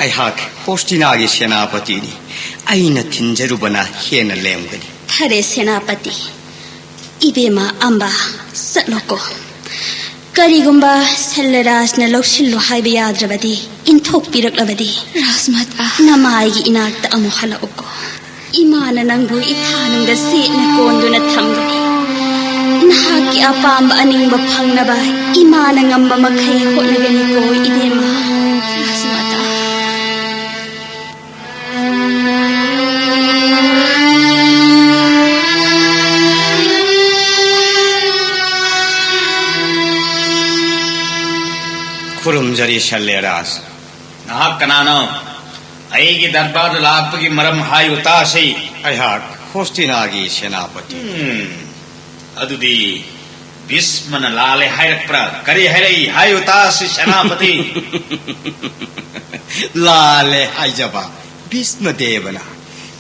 ꯑꯩꯍꯥꯛ ꯍꯣꯁꯇꯤꯅꯥꯒꯤ ꯁꯦꯅꯥꯄꯇꯤꯅꯤ꯫ ꯑꯩꯅ ꯊꯤꯟꯖꯔꯨꯕꯅ ꯍꯦꯟꯅ ꯂꯦꯝꯒꯅꯤ꯫ ꯐꯔꯦ ꯁꯦꯅꯥꯄꯇꯤ, ꯏꯕꯦꯝꯃ ꯑꯝꯕ, ꯆꯠꯂꯣꯀꯣ꯫ ꯀꯔꯤꯒꯨꯝꯕ ꯁꯜꯂꯔꯥꯖꯅ ꯂꯧꯁꯤꯜꯂꯨ ꯍꯥꯏꯕ ꯌꯥꯗ꯭ꯔꯕꯗꯤ, ꯏꯟꯊꯣꯛꯄꯤꯔꯛꯂꯕꯗꯤ, ꯔꯥꯖꯃꯥꯇꯥ, ꯅꯃꯥꯏꯒꯤ ꯏꯅꯥꯛꯇ ꯑꯃꯨꯛ ꯍꯜꯂꯛꯎꯀꯣ꯫ ꯏꯃꯥꯅ ꯅꯪꯕꯨ ꯏꯊꯥꯅꯨꯡꯗ ꯁꯦꯠꯅ ꯀꯣꯟꯗꯨꯅ ꯊꯝꯒꯅꯤ꯫ ꯅꯍꯥꯛꯀꯤ ꯑꯄꯥꯝꯕ ꯑꯅꯤꯡꯕ ꯐꯪꯅꯕ ꯏꯃꯥꯅ ꯉꯝꯕ ꯃꯈꯩ ꯍꯣꯠꯅꯒꯅꯤꯀꯣ, ꯏꯕꯦꯝꯃ꯫ ꯔꯥꯖꯃꯥꯇꯥ꯫ ꯈꯨꯔꯨꯝꯖꯔꯤ, ꯁꯜꯂꯦꯔꯥꯖ꯫ ꯅꯍꯥꯛ ꯀꯅꯥꯅꯣ? ꯑꯩꯒꯤ ꯗꯔꯕꯥꯔꯗ ꯂꯥꯛꯄꯒꯤ ꯃꯔꯝ ꯍꯥꯏꯌꯨ ꯇꯥꯁꯤ꯫ ꯑꯩꯍꯥꯛ ꯍꯣꯁꯇꯤꯅꯥꯒꯤ ꯁꯦꯅꯥꯄꯇꯤ꯫ ꯎꯝ, ꯑꯗꯨꯗꯤ ꯚꯤꯁꯃꯅ ꯂꯥꯜꯂꯦ ꯍꯥꯏꯔꯛꯄ꯭ꯔꯥ? ꯀꯔꯤ ꯍꯥꯏꯔꯛꯏ? ꯍꯥꯏꯌꯨ ꯇꯥꯁꯤ, ꯁꯦꯅꯥꯄꯇꯤ꯫ ꯂꯥꯜꯂꯦ ꯍꯥꯏꯖꯕ ꯚꯤꯁꯃ ꯗꯦꯕꯅ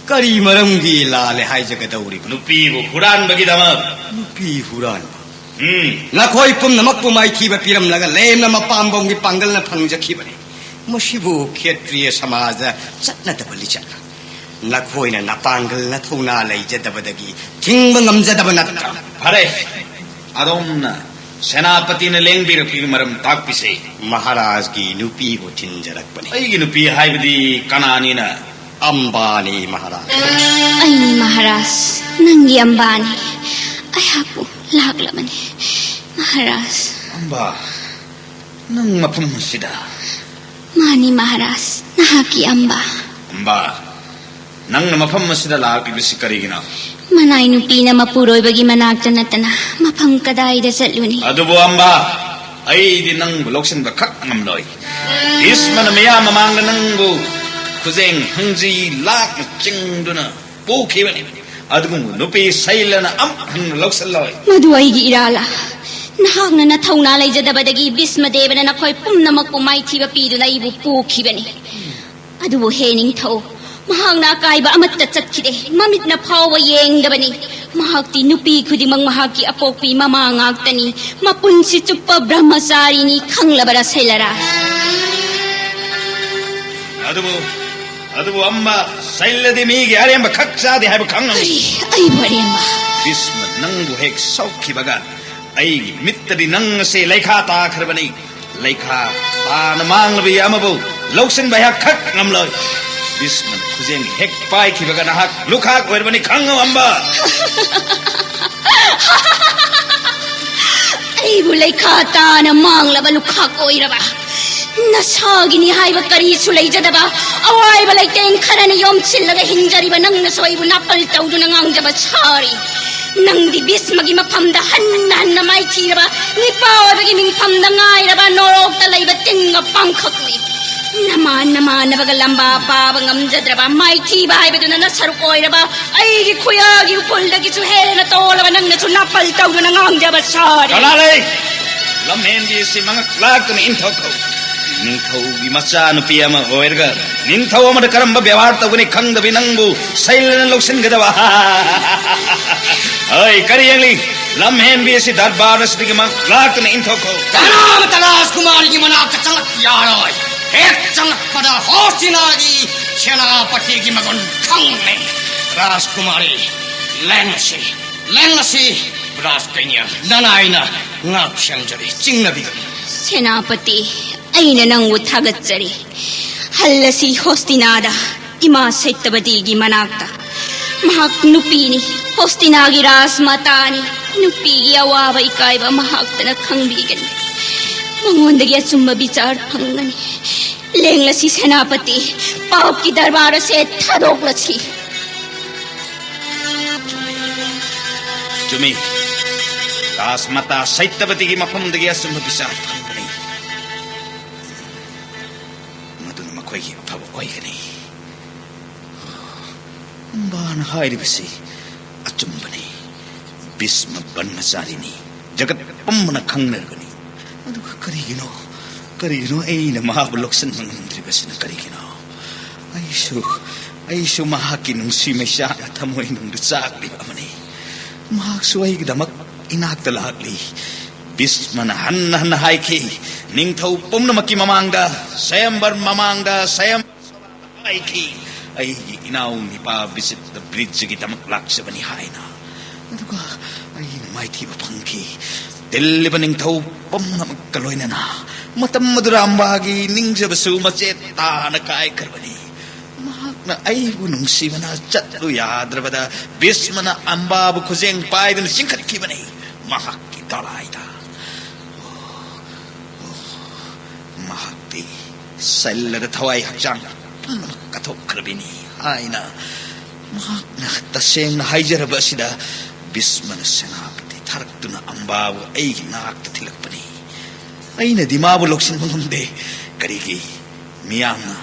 ꯀꯔꯤ ꯃꯔꯝꯒꯤ ꯂꯥꯜꯂꯦ ꯍꯥꯏꯖꯒꯗꯧꯔꯤꯕꯅꯣ? ꯅꯨꯄꯤꯕꯨ ꯍꯨꯔꯥꯟꯕꯒꯤꯗꯃꯛ꯫ ꯅꯨꯄꯤ ꯍꯨꯔꯥꯟꯕ? ꯎꯝ꯫ ꯅꯈꯣꯏ ꯄꯨꯝꯅꯃꯛꯄꯨ ꯃꯥꯏꯊꯤꯕ ꯄꯤꯔꯝꯂꯒ ꯂꯦꯝꯅ ꯃꯄꯥꯝꯕꯣꯝꯒꯤ ꯄꯥꯡꯒꯜꯅ ꯐꯪꯖꯈꯤꯕꯅꯤ꯫ ꯃꯁꯤꯕꯨ ꯈꯦꯇ꯭ꯔꯤꯌ ꯁꯃꯥꯖꯗ ꯆꯠꯅꯗꯕ ꯂꯤꯆꯠ꯫ ꯅꯈꯣꯏꯅ ꯅꯄꯥꯡꯒꯜ ꯅꯊꯧꯅꯥ ꯂꯩꯖꯗꯕꯗꯒꯤ ꯊꯤꯡꯕ ꯉꯝꯖꯗꯕ ꯅꯠꯇ꯭ꯔꯥ? ꯐꯔꯦ, ꯑꯗꯣꯝꯅ ꯁꯦꯅꯥꯄꯇꯤꯅ ꯂꯦꯡꯕꯤꯔꯛꯄꯒꯤ ꯃꯔꯝ ꯇꯥꯛꯄꯤꯁꯦ꯫ ꯃꯍꯥꯔꯥꯖꯒꯤ ꯅꯨꯄꯤꯕꯨ ꯊꯤꯟꯖꯔꯛꯄꯅꯤ꯫ ꯑꯩꯒꯤ ꯅꯨꯄꯤ ꯍꯥꯏꯕꯗꯤ ꯀꯅꯥꯅꯤꯅ? ꯑꯝꯕꯥꯅꯤ, ꯃꯍꯥꯔꯥꯖ꯫ ꯑꯩꯅꯤ ꯃꯍꯥꯔꯥꯖ, ꯅꯪꯒꯤ ꯑꯝꯕꯥꯅꯤ꯫ ꯑꯩꯍꯥꯛꯄꯨ ꯂꯥꯛꯂꯕꯅꯤ, ꯃꯍꯥꯔꯥꯖ꯫ ꯑꯝꯕꯥ, ꯅꯪ ꯃꯐꯝ ꯑꯁꯤꯗ? ꯃꯥꯅꯤ ꯃꯍꯥꯔꯥꯖ, ꯅꯍꯥꯛꯀꯤ ꯑꯝꯕꯥ꯫ ꯑꯝꯕꯥ, ꯅꯪꯅ ꯃꯐꯝ ꯑꯁꯤꯗ ꯂꯥꯛꯂꯤꯕꯁꯤ ꯀꯔꯤꯒꯤꯅꯣ? ꯃꯅꯥꯏ ꯅꯨꯄꯤꯅ ꯃꯄꯨꯔꯣꯏꯕꯒꯤ ꯃꯅꯥꯛꯇ ꯅꯠꯇꯅ ꯃꯐꯝ ꯀꯗꯥꯏꯗ ꯆꯠꯂꯨꯅꯤ? ꯑꯗꯨꯕꯨ ꯑꯝꯕꯥ, ꯑꯩꯗꯤ ꯅꯪꯕꯨ ꯂꯧꯁꯤꯟꯕ ꯈꯛ ꯉꯝꯂꯣꯏ꯫ ꯚꯤꯁꯃꯅ ꯃꯤꯌꯥꯝ ꯃꯃꯥꯡꯗ ꯅꯪꯕꯨ ꯈꯨꯖꯦꯡ ꯍꯪꯖꯤ ꯂꯥꯛꯅ ꯆꯤꯡꯗꯨꯅ ꯄꯨꯈꯤꯕꯅꯤ꯫ ꯑꯗꯨꯒꯨꯝꯕ ꯅꯨꯄꯤ ꯁꯩꯂꯅ ꯑꯃꯨꯛ ꯍꯟꯅ ꯂꯧꯁꯤꯜꯂꯣꯏ꯫ ꯃꯗꯨ ꯑꯩꯒꯤ ꯏꯔꯥꯜꯂ? ꯅꯍꯥꯛꯅ ꯅꯊꯧꯅꯥ ꯂꯩꯖꯗꯕꯗꯒꯤ ꯚꯤꯁꯃꯗꯦꯕꯅ ꯅꯈꯣꯏ ꯄꯨꯝꯅꯃꯛꯄꯨ ꯃꯥꯏꯊꯤꯕ ꯄꯤꯗꯨꯅ ꯑꯩꯕꯨ ꯄꯨꯈꯤꯕꯅꯤ꯫ ꯑꯗꯨꯕꯨ ꯍꯦ ꯅꯤꯡꯊꯧ, ꯃꯍꯥꯛꯅ ꯑꯀꯥꯏꯕ ꯑꯃꯠꯇ ꯆꯠꯈꯤꯗꯦ꯫ ꯃꯃꯤꯠꯅ ꯐꯥꯎꯕ ꯌꯦꯡꯗꯕꯅꯤ꯫ ꯃꯍꯥꯛꯇꯤ ꯅꯨꯄꯤ ꯈꯨꯗꯤꯡꯃꯛ ꯃꯍꯥꯛꯀꯤ ꯑꯄꯣꯛꯄꯤ ꯃꯃꯥ ꯉꯥꯛꯇꯅꯤ꯫ ꯃꯄꯨꯟꯁꯤ ꯆꯨꯞꯄ ꯕ꯭ꯔꯍ꯭ꯃꯆꯥꯔꯤꯅꯤ, ꯈꯪꯂꯕꯔꯥ ꯁꯩꯂꯔꯥ? ꯑꯗꯨꯕꯨ, ꯑꯗꯨꯕꯨ ꯑꯝꯕ, ꯁꯩꯂꯗꯤ ꯃꯤꯒꯤ ꯑꯔꯦꯝꯕ ꯈꯛ ꯆꯥꯗꯦ ꯍꯥꯏꯕ ꯈꯪꯉꯝꯃꯤ꯫ ꯀꯔꯤ? ꯑꯩꯕꯨ ꯑꯔꯦꯝꯕ? ꯚꯤꯁꯃ ꯅꯪꯕꯨ ꯍꯦꯛ ꯁꯣꯛꯈꯤꯕꯒ ꯑꯩꯒꯤ ꯃꯤꯠꯇꯗꯤ ꯅꯪ ꯑꯁꯦ ꯂꯩꯈꯥ ꯇꯥꯈ꯭ꯔꯕꯅꯤ꯫ ꯂꯩꯈꯥ ꯇꯥꯅ ꯃꯥꯡꯂꯕ ꯑꯃꯕꯨ ꯂꯧꯁꯤꯟꯕ ꯑꯩꯍꯥꯛ ꯈꯛ ꯉꯝꯂꯣꯏ꯫ ꯚꯤꯁꯃꯅ ꯈꯨꯖꯦꯡ ꯍꯦꯛ ꯄꯥꯏꯈꯤꯕꯒ ꯅꯍꯥꯛ ꯂꯨꯈꯥꯛ ꯑꯣꯏꯔꯕꯅꯤ, ꯈꯪꯉꯨ ꯑꯝꯕ꯫ ꯑꯩꯕꯨ ꯂꯩꯈꯥ ꯇꯥꯅ ꯃꯥꯡꯂꯕ ꯂꯨꯈꯥꯛ ꯑꯣꯏꯔꯕ? ꯅꯁꯥꯒꯤꯅꯤ ꯍꯥꯏꯕ ꯀꯔꯤꯁꯨ ꯂꯩꯖꯗꯕ, ꯑꯋꯥꯏꯕ ꯂꯩꯇꯦꯡ ꯈꯔꯅ ꯌꯣꯝꯁꯤꯜꯂꯒ ꯍꯤꯡꯖꯔꯤꯕ ꯅꯪꯅꯁꯨ ꯑꯩꯕꯨ ꯅꯥꯄꯜ ꯇꯧꯗꯨꯅ ꯉꯥꯡꯖꯕ ꯁꯥꯔꯤ꯫ ꯅꯪꯗꯤ ꯚꯤꯁꯃꯒꯤ ꯃꯐꯝꯗ ꯍꯟꯅ ꯍꯟꯅ ꯃꯥꯏꯊꯤꯔꯕ, ꯅꯤꯄꯥ ꯑꯣꯏꯕꯒꯤ ꯃꯤꯡꯐꯝꯗ ꯉꯥꯏꯔꯕ ꯅꯣꯔꯣꯛꯇ ꯂꯩꯕ ꯇꯤꯟꯒ ꯄꯥꯡꯈꯛꯅꯤ꯫ ꯅꯃꯥꯟ ꯅꯃꯥꯟꯅꯕꯒ ꯂꯝꯕꯥ ꯄꯥꯕ ꯉꯝꯖꯗ꯭ꯔꯕ, ꯃꯥꯏꯊꯤꯕ ꯍꯥꯏꯕꯗꯨꯅ ꯅꯁꯔꯨꯛ ꯑꯣꯏꯔꯕ, ꯑꯩꯒꯤ ꯈꯨꯌꯥꯒꯤ ꯎꯐꯨꯜꯗꯒꯤꯁꯨ ꯍꯦꯟꯅ ꯇꯣꯜꯂꯕ ꯅꯪꯅꯁꯨ ꯅꯥꯄꯜ ꯇꯧꯗꯨꯅ ꯉꯥꯡꯖꯕ ꯁꯥꯔꯤ꯫ ꯀꯅꯥ ꯂꯩ? ꯂꯝꯍꯦꯟꯕꯤ ꯑꯁꯤ ꯃꯉꯛ ꯂꯥꯛꯇꯨꯅ ꯏꯟꯊꯣꯛꯈꯣ꯫ ꯅꯤꯡꯊꯧꯒꯤ ꯃꯆꯥꯅꯨꯄꯤ ꯑꯃ ꯑꯣꯏꯔꯒ ꯅꯤꯡꯊꯧ ꯑꯃꯗ ꯀꯔꯝꯕ ꯕꯦꯕꯥꯔ ꯇꯧꯒꯅꯤ ꯈꯪꯗꯕꯤ ꯅꯪꯕꯨ ꯁꯩꯂꯅ ꯂꯧꯁꯤꯟꯒꯗꯕ? ꯍꯣꯏ, ꯀꯔꯤ ꯌꯦꯡꯂꯤ? ꯂꯝꯍꯦꯟꯕꯤ ꯑꯁꯤ ꯗꯔꯕꯥꯔ ꯑꯁꯤꯗꯒꯤ ꯃꯉꯛ ꯂꯥꯛꯇꯨꯅ ꯏꯟꯊꯣꯛꯈꯣ꯫ ꯀꯅꯥꯃꯠꯇ ꯔꯥꯖꯀꯨꯃꯥꯔꯤꯒꯤ ꯃꯅꯥꯛꯇ ꯆꯪꯂꯛꯄ ꯌꯥꯔꯣꯏ꯫ ꯍꯦꯛ ꯆꯪꯂꯛꯄꯗ ꯍꯣꯁꯇꯤꯅꯥꯒꯤ ꯁꯦꯅꯥꯄꯇꯤꯒꯤ ꯃꯒꯨꯟ ꯈꯪꯂꯦ꯫ ꯔꯥꯖꯀꯨꯃꯥꯔꯤ, ꯂꯦꯡꯂꯁꯤ, ꯂꯦꯡꯂꯁꯤ꯫ ꯔꯥꯖꯀꯩꯅ ꯂꯅꯥꯏꯅ ꯉꯥꯛ ꯁꯦꯟꯖꯔꯤ, ꯆꯤꯡꯅꯕꯤꯒꯅꯨ꯫ ꯁꯦꯅꯥꯄꯇꯤ, ꯑꯩꯅ ꯅꯪꯕꯨ ꯊꯥꯒꯠꯆꯔꯤ꯫ ꯍꯜꯂꯁꯤ ꯍꯣꯁꯇꯤꯅꯥꯗ, ꯏꯃꯥ ꯁꯩꯇꯕꯇꯤꯒꯤ ꯃꯅꯥꯛꯇ꯫ ꯃꯍꯥꯛ ꯅꯨꯄꯤꯅꯤ, ꯍꯣꯁꯇꯤꯅꯥꯒꯤ ꯔꯥꯖꯃꯇꯥꯅꯤ꯫ ꯅꯨꯄꯤꯒꯤ ꯑꯋꯥꯕ ꯏꯀꯥꯏꯕ ꯃꯍꯥꯛꯇꯅ ꯈꯪꯕꯤꯒꯅꯤ꯫ ꯃꯉꯣꯟꯗꯒꯤ ꯑꯆꯨꯝꯕ ꯕꯤꯆꯥꯔ ꯐꯪꯒꯅꯤ꯫ ꯂꯦꯡꯂꯁꯤ ꯁꯦꯅꯥꯄꯇꯤ, ꯄꯥꯞꯀꯤ ꯗꯔꯕꯥꯔ ꯑꯁꯦ ꯊꯥꯗꯣꯛꯂꯁꯤ꯫ ꯆꯨꯝꯃꯤ, ꯔꯥꯖꯃꯇꯥ ꯁꯩꯇꯕꯇꯤꯒꯤ ꯃꯐꯝꯗꯒꯤ ꯑꯆꯨꯝꯕ ꯕꯤꯆꯥꯔ ꯐꯪꯒꯅꯤ꯫ ꯃꯗꯨꯅ ꯃꯈꯣꯏꯒꯤ ꯑꯐꯕ ꯑꯣꯏꯒꯅꯤ꯫ ꯑꯝꯕꯥꯅ ꯍꯥꯏꯔꯤꯕꯁꯤ ꯑꯆꯨꯝꯕꯅꯤ꯫ ꯚꯤꯁꯃ ꯕ꯭ꯔꯍ꯭ꯃꯆꯥꯔꯤꯅꯤ꯫ ꯖꯒꯠ ꯄꯨꯝꯕꯅ ꯈꯪꯅꯔꯕꯅꯤ꯫ ꯑꯗꯨꯒ ꯀꯔꯤꯒꯤꯅꯣ, ꯀꯔꯤꯒꯤꯅꯣ ꯑꯩꯅ ꯃꯍꯥꯛꯄꯨ ꯂꯧꯁꯤꯟꯕ ꯉꯝꯗ꯭ꯔꯤꯕꯁꯤꯅ ꯀꯔꯤꯒꯤꯅꯣ? ꯑꯩꯁꯨ, ꯑꯩꯁꯨ ꯃꯍꯥꯛꯀꯤ ꯅꯨꯡꯁꯤ ꯃꯩꯆꯥꯛꯅ ꯊꯃꯣꯏꯅꯨꯡꯗ ꯆꯥꯛꯂꯤꯕ ꯑꯃꯅꯤ꯫ ꯃꯍꯥꯛꯁꯨ ꯑꯩꯒꯤꯗꯃꯛ ꯏꯅꯥꯛꯇ ꯂꯥꯛꯂꯤ꯫ ꯚꯤꯁꯃꯅ ꯍꯟꯅ ꯍꯟꯅ ꯍꯥꯏꯈꯤ, ꯅꯤꯡꯊꯧ ꯄꯨꯝꯅꯃꯛꯀꯤ ꯃꯃꯥꯡꯗ, ꯁ꯭ꯋꯌꯝꯕꯔ ꯃꯃꯥꯡꯗ, ꯁ꯭ꯋꯌꯝ ꯍꯥꯏꯈꯤ, ꯑꯩꯒꯤ ꯏꯅꯥꯎ ꯅꯤꯄꯥ ꯕꯤꯆꯤꯇ꯭ꯔ ꯕ꯭ꯔꯤꯖꯒꯤꯗꯃꯛ ꯂꯥꯛꯆꯕꯅꯤ ꯍꯥꯏꯅ꯫ ꯑꯗꯨꯒ ꯑꯩꯅ ꯃꯥꯏꯊꯤꯕ ꯐꯪꯈꯤ꯫ ꯇꯤꯜꯂꯤꯕ ꯅꯤꯡꯊꯧ ꯄꯨꯝꯅꯃꯛꯀ ꯂꯣꯏꯅꯅ ꯃꯇꯝ ꯑꯗꯨꯗ ꯑꯝꯕꯥꯒꯤ ꯅꯤꯡꯖꯕꯁꯨ ꯃꯆꯦꯠ ꯇꯥꯅ ꯀꯥꯏꯈ꯭ꯔꯕꯅꯤ꯫ ꯃꯍꯥꯛꯅ ꯑꯩꯕꯨ ꯅꯨꯡꯁꯤꯕꯅ ꯆꯠꯂꯨ ꯌꯥꯗ꯭ꯔꯕꯗ ꯚꯤꯁꯃꯅ ꯑꯝꯕꯥꯕꯨ ꯈꯨꯖꯦꯡ ꯄꯥꯏꯗꯨꯅ ꯆꯤꯡꯈꯠꯈꯤꯕꯅꯤ꯫ ꯃꯍꯥꯛꯀꯤ ꯗꯣꯂꯥꯏꯗ ꯃꯍꯥꯛꯇꯤ ꯁꯜꯂꯗ ꯊꯋꯥꯏ ꯍꯛꯆꯥꯡ ꯄꯨꯝꯅꯃꯛ ꯀꯠꯊꯣꯛꯈ꯭ꯔꯕꯤꯅꯤ ꯍꯥꯏꯅ ꯃꯍꯥꯛꯅ ꯇꯁꯦꯡꯅ ꯍꯥꯏꯖꯔꯕ ꯑꯁꯤꯗ ꯚꯤꯁꯃꯅ ꯁꯦꯅꯥꯄꯇꯤ ꯊꯥꯔꯛꯇꯨꯅ ꯑꯝꯕꯥꯕꯨ ꯑꯩꯒꯤ ꯅꯥꯛꯇ ꯊꯤꯜꯂꯛꯄꯅꯤ꯫ ꯑꯩꯅꯗꯤ ꯃꯥꯕꯨ ꯂꯧꯁꯤꯟꯕ ꯉꯝꯗꯦ꯫ ꯀꯔꯤꯒꯤ? ꯃꯤꯌꯥꯝꯅ,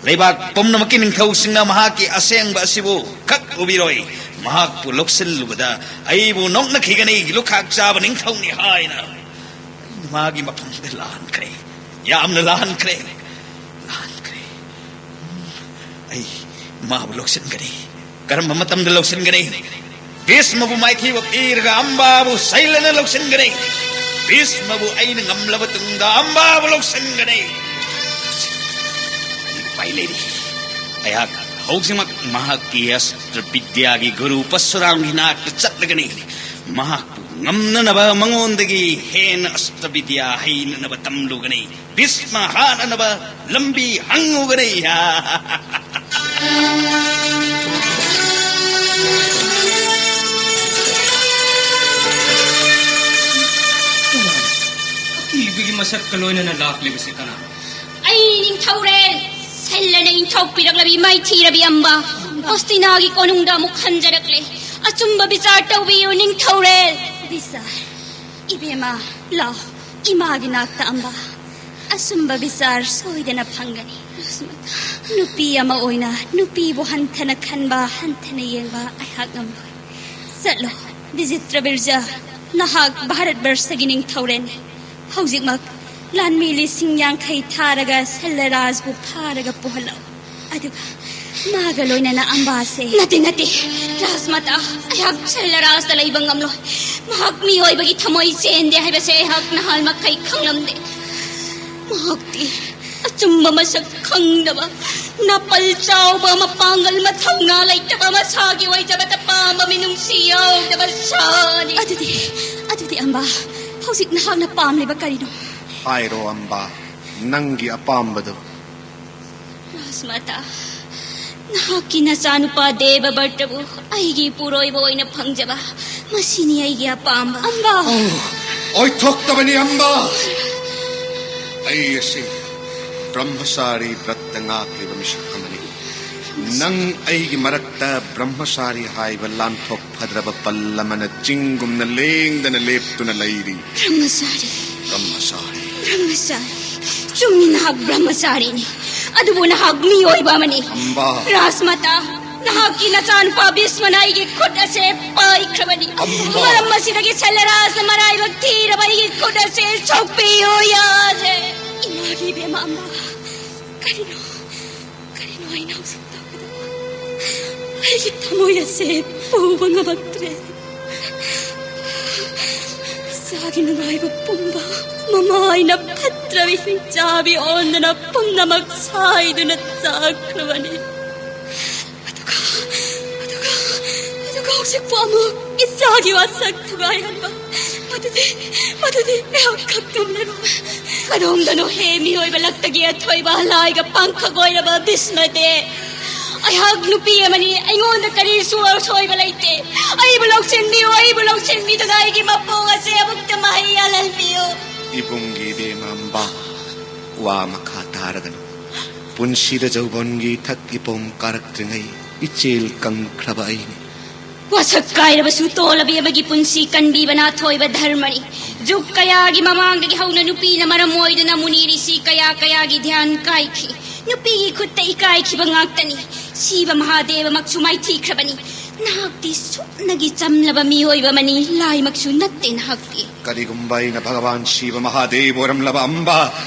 ꯂꯩꯕꯥꯛ ꯄꯨꯝꯅꯃꯛꯀꯤ ꯅꯤꯡꯊꯧꯁꯤꯡꯅ ꯃꯍꯥꯛꯀꯤ ꯑꯁꯦꯡꯕ ꯑꯁꯤꯕꯨ ꯈꯛ ꯎꯕꯤꯔꯣꯏ꯫ ꯃꯍꯥꯛꯄꯨ ꯂꯧꯁꯤꯜꯂꯨꯕꯗ ꯑꯩꯕꯨ ꯅꯣꯛꯅꯈꯤꯒꯅꯤ, ꯂꯨꯈꯥꯛ ꯆꯥꯕ ꯅꯤꯡꯊꯧꯅꯤ ꯍꯥꯏꯅ꯫ ꯑꯩꯅ ꯃꯥꯒꯤ ꯃꯐꯝꯗ ꯂꯥꯟꯈ꯭ꯔꯦ, ꯌꯥꯝꯅ ꯂꯥꯟꯈ꯭ꯔꯦ, ꯂꯥꯟꯈ꯭ꯔꯦ꯫ ꯑꯩ ꯃꯥꯕꯨ ꯂꯧꯁꯤꯟꯒꯅꯤ꯫ ꯀꯔꯝꯕ ꯃꯇꯝꯗ ꯂꯧꯁꯤꯟꯒꯅꯤ? ꯚꯤꯁꯃꯕꯨ ꯃꯥꯏꯊꯤꯕ ꯄꯤꯔꯒ ꯑꯝꯕꯥꯕꯨ ꯁꯩꯂꯅ ꯂꯧꯁꯤꯟꯒꯅꯤ꯫ ꯚꯤꯁꯃꯕꯨ ꯑꯩꯅ ꯉꯝꯂꯕ ꯇꯨꯡꯗ ꯑꯝꯕꯥꯕꯨ ꯂꯧꯁꯤꯟꯒꯅꯤ꯫ ꯑꯩ ꯎꯄꯥꯏ ꯂꯩꯔꯤ꯫ ꯑꯩꯍꯥꯛ ꯍꯧꯖꯤꯛꯃꯛ ꯃꯍꯥꯛꯀꯤ ꯑꯁꯇ꯭ꯔ ꯕꯤꯗ꯭ꯌꯥꯒꯤ ꯒꯨꯔꯨ ꯄꯔꯁꯨꯔꯥꯝꯒꯤ ꯅꯥꯛꯇ ꯆꯠꯂꯒꯅꯤ꯫ ꯃꯍꯥꯛꯄꯨ ꯉꯝꯅꯅꯕ ꯃꯉꯣꯟꯗꯒꯤ ꯍꯦꯟꯅ ꯑꯁꯇ꯭ꯔ ꯕꯤꯗ꯭ꯌꯥ ꯍꯩꯅꯅꯕ ꯇꯝꯂꯨꯒꯅꯤ꯫ ꯚꯤꯁꯃ ꯍꯥꯠꯅꯅꯕ ꯂꯝꯕꯤ ꯍꯪꯉꯨꯒꯅꯤ꯫ ꯑꯀꯤꯕꯒꯤ ꯃꯁꯛꯀ ꯂꯣꯏꯅꯅ ꯂꯥꯛꯂꯤꯕꯁꯤ ꯀꯅꯥ? ꯑꯩ ꯅꯤꯡꯊꯧꯔꯦꯜ, ꯁꯜꯂꯅ ꯏꯟꯊꯣꯛꯄꯤꯔꯛꯂꯕꯤ ꯃꯥꯏꯊꯤꯔꯕꯤ ꯑꯝꯕ, ꯍꯣꯁꯇꯤꯅꯥꯒꯤ ꯀꯣꯅꯨꯡꯗ ꯑꯃꯨꯛ ꯍꯟꯖꯔꯛꯂꯦ꯫ ꯑꯆꯨꯝꯕ ꯕꯤꯆꯥꯔ ꯇꯧꯕꯤꯌꯨ ꯅꯤꯡꯊꯧꯔꯦꯜ꯫ ꯕꯤꯆꯥꯔ? ꯏꯕꯦꯝꯃ, ꯂꯥꯎ, ꯏꯃꯥꯒꯤ ꯅꯥꯛꯇ ꯑꯝꯕ꯫ ꯑꯆꯨꯝꯕ ꯕꯤꯆꯥꯔ ꯁꯣꯏꯗꯅ ꯐꯪꯒꯅꯤ꯫ ꯅꯨꯄꯤ ꯑꯃ ꯑꯣꯏꯅ ꯅꯨꯄꯤꯕꯨ ꯍꯟꯊꯅ ꯈꯟꯕ, ꯍꯟꯊꯅ ꯌꯦꯡꯕ ꯑꯩꯍꯥꯛ ꯉꯝꯂꯣꯏ꯫ ꯆꯠꯂꯣ, ꯕꯤꯖꯤꯇ꯭ꯔ ꯕꯤꯔꯖꯥ, ꯅꯍꯥꯛ ꯚꯥꯔꯠ ꯕꯔꯁꯒꯤ ꯅꯤꯡꯊꯧꯔꯦꯜꯅꯤ꯫ ꯍꯧꯖꯤꯛꯃꯛ ꯂꯥꯟꯃꯤ ꯂꯤꯁꯤꯡ ꯌꯥꯡꯈꯩ ꯊꯥꯔꯒ ꯁꯜꯂꯔꯥꯖꯕꯨ ꯐꯥꯔꯒ ꯄꯨꯍꯜꯂꯛꯎ꯫ ꯑꯗꯨꯒ ꯃꯥꯒ ꯂꯣꯏꯅꯅ ꯑꯝꯕꯥꯁꯦ꯫ ꯅꯠꯇꯦ, ꯅꯠꯇꯦ, ꯔꯥꯖꯃꯥꯇꯥ, ꯑꯩꯍꯥꯛ ꯁꯜꯂꯔꯥꯖꯇ ꯂꯩꯕ ꯉꯝꯂꯣꯏ꯫ ꯃꯍꯥꯛ ꯃꯤꯑꯣꯏꯕꯒꯤ ꯊꯃꯣꯏ ꯆꯦꯟꯗꯦ ꯍꯥꯏꯕꯁꯦ ꯑꯩꯍꯥꯛ ꯅꯍꯥꯟꯃꯈꯩ ꯈꯪꯂꯝꯗꯦ꯫ ꯃꯍꯥꯛꯇꯤ ꯑꯆꯨꯝꯕ ꯃꯁꯛ ꯈꯪꯗꯕ, ꯅꯥꯄꯜ ꯆꯥꯎꯕ, ꯃꯄꯥꯡꯒꯜ ꯃꯊꯧꯅꯥ ꯂꯩꯇꯕ, ꯃꯁꯥꯒꯤ ꯑꯣꯏꯖꯕꯇ ꯄꯥꯝꯕ, ꯃꯤꯅꯨꯡꯁꯤ ꯌꯥꯎꯗꯕ ꯁꯥꯅꯤ꯫ ꯑꯗꯨꯗꯤ, ꯑꯗꯨꯗꯤ ꯑꯝꯕꯥ, ꯍꯧꯖꯤꯛ ꯅꯍꯥꯛꯅ ꯄꯥꯝꯂꯤꯕ ꯀꯔꯤꯅꯣ? ꯍꯥꯏꯔꯣ ꯑꯝꯕꯥ, ꯅꯪꯒꯤ ꯑꯄꯥꯝꯕꯗꯨ꯫ ꯔꯥꯖꯃꯥꯇꯥ, ꯅꯍꯥꯛꯀꯤ ꯅꯆꯥꯅꯨꯄꯥ ꯗꯦꯕꯕ꯭ꯔꯇꯕꯨ ꯑꯩꯒꯤ ꯏꯄꯨꯔꯣꯏꯕ ꯑꯣꯏꯅ ꯐꯪꯖꯕ, ꯃꯁꯤꯅꯤ ꯑꯩꯒꯤ ꯑꯄꯥꯝꯕ꯫ ꯑꯝꯕꯥ! ꯑꯣ, ꯑꯣꯏꯊꯣꯛꯇꯕꯅꯤ ꯑꯝꯕꯥ꯫ ꯑꯩ ꯑꯁꯤ ꯕ꯭ꯔꯍ꯭ꯃꯆꯥꯔꯤ ꯕ꯭ꯔꯠꯇ ꯉꯥꯛꯂꯤꯕ ꯃꯤꯁꯛ ꯑꯃꯅꯤ꯫ ꯅꯪ ꯑꯩꯒꯤ ꯃꯔꯛꯇ ꯕ꯭ꯔꯍ꯭ꯃꯆꯥꯔꯤ ꯍꯥꯏꯕ ꯂꯥꯟꯊꯣꯛ ꯐꯗ꯭ꯔꯕ ꯄꯜ ꯑꯃꯅ ꯆꯤꯡꯒꯨꯝꯅ ꯂꯦꯡꯗꯅ ꯂꯦꯞꯇꯨꯅ ꯂꯩꯔꯤ꯫ ꯕ꯭ꯔꯍ꯭ꯃꯆꯥꯔꯤ꯫ ꯕ꯭ꯔꯍ꯭ꯃꯆꯥꯔꯤ꯫ ꯕ꯭ꯔꯍ꯭ꯃꯆꯥꯔꯤ꯫ ꯆꯨꯝꯃꯤ, ꯅꯍꯥꯛ ꯕ꯭ꯔꯍ꯭ꯃꯆꯥꯔꯤꯅꯤ꯫ ꯑꯗꯨꯕꯨ ꯅꯍꯥꯛ ꯃꯤꯑꯣꯏꯕ ꯑꯃꯅꯤ꯫ ꯑꯝꯕꯥ꯫ ꯔꯥꯖꯃꯥꯇꯥ, ꯅꯍꯥꯛꯀꯤ ꯅꯆꯥꯅꯨꯄꯥ ꯚꯤꯁꯃꯅ ꯑꯩꯒꯤ ꯈꯨꯠ ꯑꯁꯦ ꯄꯥꯏꯈ꯭ꯔꯕꯅꯤ꯫ ꯑꯝꯕꯥ꯫ ꯃꯔꯝ ꯑꯁꯤꯗꯒꯤ ꯁꯜꯂꯔꯥꯖꯅ ꯃꯔꯥꯏꯕꯛ ꯊꯤꯔꯕ ꯑꯩꯒꯤ ꯈꯨꯠ ꯑꯁꯦ ꯁꯣꯛꯄꯤꯌꯨ ꯌꯥꯗ꯭ꯔꯦ꯫ ꯏꯃꯥꯒꯤ ꯏꯕꯦꯝꯃ ꯑꯝꯕꯥ, ꯀꯔꯤꯅꯣ? ꯀꯔꯤꯅꯣ ꯑꯩꯅ ꯍꯧꯖꯤꯛ ꯇꯧꯒꯗꯕ? ꯑꯩꯒꯤ ꯊꯃꯣꯏ ꯑꯁꯦ ꯄꯨꯕ ꯉꯝꯃꯛꯇ꯭ꯔꯦ꯫ ꯏꯆꯥꯒꯤ ꯅꯨꯡꯉꯥꯏꯕ ꯄꯨꯝꯕ ꯃꯃꯥ ꯑꯩꯅ ꯐꯠꯇ꯭ꯔꯕ ꯍꯤꯡꯆꯥꯕꯤ ꯑꯣꯟꯗꯨꯅ ꯄꯨꯝꯅꯃꯛ ꯁꯥꯏꯗꯨꯅ ꯆꯥꯈ꯭ꯔꯕꯅꯤ꯫ ꯑꯗꯨꯒ, ꯑꯗꯨꯒ, ꯑꯗꯨꯒ ꯍꯧꯖꯤꯛꯄꯨ ꯑꯃꯨꯛ ꯏꯆꯥꯒꯤ ꯋꯥꯁꯛ ꯊꯨꯒꯥꯏꯍꯟꯕ꯫ ꯃꯗꯨꯗꯤ, ꯃꯗꯨꯗꯤ ꯑꯩꯍꯥꯛ ꯈꯛꯇꯨꯝꯂꯔꯣꯏ꯫ ꯀꯗꯣꯝꯗꯅꯣ ꯍꯦ ꯃꯤꯑꯣꯏꯕ ꯂꯛꯇꯒꯤ ꯑꯊꯣꯏꯕ ꯂꯥꯏꯒ ꯄꯥꯡꯈꯛ ꯑꯣꯏꯔꯕ ꯚꯤꯁꯃꯗꯦ꯫ ꯑꯩꯍꯥꯛ ꯅꯨꯄꯤ ꯑꯃꯅꯤ, ꯑꯩꯉꯣꯟꯗ ꯀꯔꯤꯁꯨ ꯑꯁꯣꯏꯕ ꯂꯩꯇꯦ꯫ ꯑꯩꯕꯨ ꯂꯧꯁꯤꯟꯕꯤꯌꯨ, ꯑꯩꯕꯨ ꯂꯧꯁꯤꯟꯕꯤꯗꯨꯅ ꯑꯩꯒꯤ ꯃꯄꯣꯛ ꯑꯁꯦ ꯑꯃꯨꯛꯇ ꯃꯍꯩ ꯌꯥꯜꯍꯟꯕꯤꯌꯨ꯫ ꯏꯕꯨꯡꯒꯤ ꯏꯕꯦꯝꯃ ꯑꯝꯕꯥ, ꯋꯥ ꯃꯈꯥ ꯇꯥꯔꯒꯅꯨ꯫ ꯄꯨꯟꯁꯤꯗ ꯖꯧꯕꯣꯟꯒꯤ ꯏꯊꯛ ꯏꯄꯣꯝ ꯀꯥꯔꯛꯇ꯭ꯔꯤꯉꯩ ꯏꯆꯦꯜ ꯀꯪꯈ꯭ꯔꯕ ꯑꯩꯅꯤ꯫ ꯋꯥꯁꯛ ꯀꯥꯏꯔꯕꯁꯨ ꯇꯣꯜꯂꯕꯤ ꯑꯃꯒꯤ ꯄꯨꯟꯁꯤ ꯀꯟꯕꯤꯕꯅ ꯑꯊꯣꯏꯕ ꯙꯔꯃꯅꯤ꯫ ꯖꯨꯒ ꯀꯌꯥꯒꯤ ꯃꯃꯥꯡꯗꯒꯤ ꯍꯧꯅ ꯅꯨꯄꯤꯅ ꯃꯔꯝ ꯑꯣꯏꯗꯨꯅ ꯃꯨꯅꯤ ꯔꯤꯁꯤ ꯀꯌꯥ ꯀꯌꯥꯒꯤ ꯙ꯭ꯌꯥꯟ ꯀꯥꯏꯈꯤ꯫ ꯅꯨꯄꯤꯒꯤ ꯈꯨꯠꯇ ꯏꯀꯥꯏꯈꯤꯕ ꯉꯥꯛꯇꯅꯤ꯫ ꯁꯤꯕ ꯃꯍꯥꯗꯦꯕꯃꯛꯁꯨ ꯃꯥꯏꯊꯤꯈ꯭ꯔꯕꯅꯤ꯫ ꯅꯍꯥꯛꯇꯤ ꯁꯨꯞꯅꯒꯤ ꯆꯝꯂꯕ ꯃꯤꯑꯣꯏꯕ ꯑꯃꯅꯤ, ꯂꯥꯏꯃꯛꯁꯨ ꯅꯠꯇꯦ ꯅꯍꯥꯛꯇꯤ꯫ ꯀꯔꯤꯒꯨꯝꯕ ꯑꯩꯅ ꯚꯒꯋꯥꯟ ꯁꯤꯕ ꯃꯍꯥꯗꯦꯕ ꯑꯣꯏꯔꯝꯂꯕ ꯑꯝꯕ,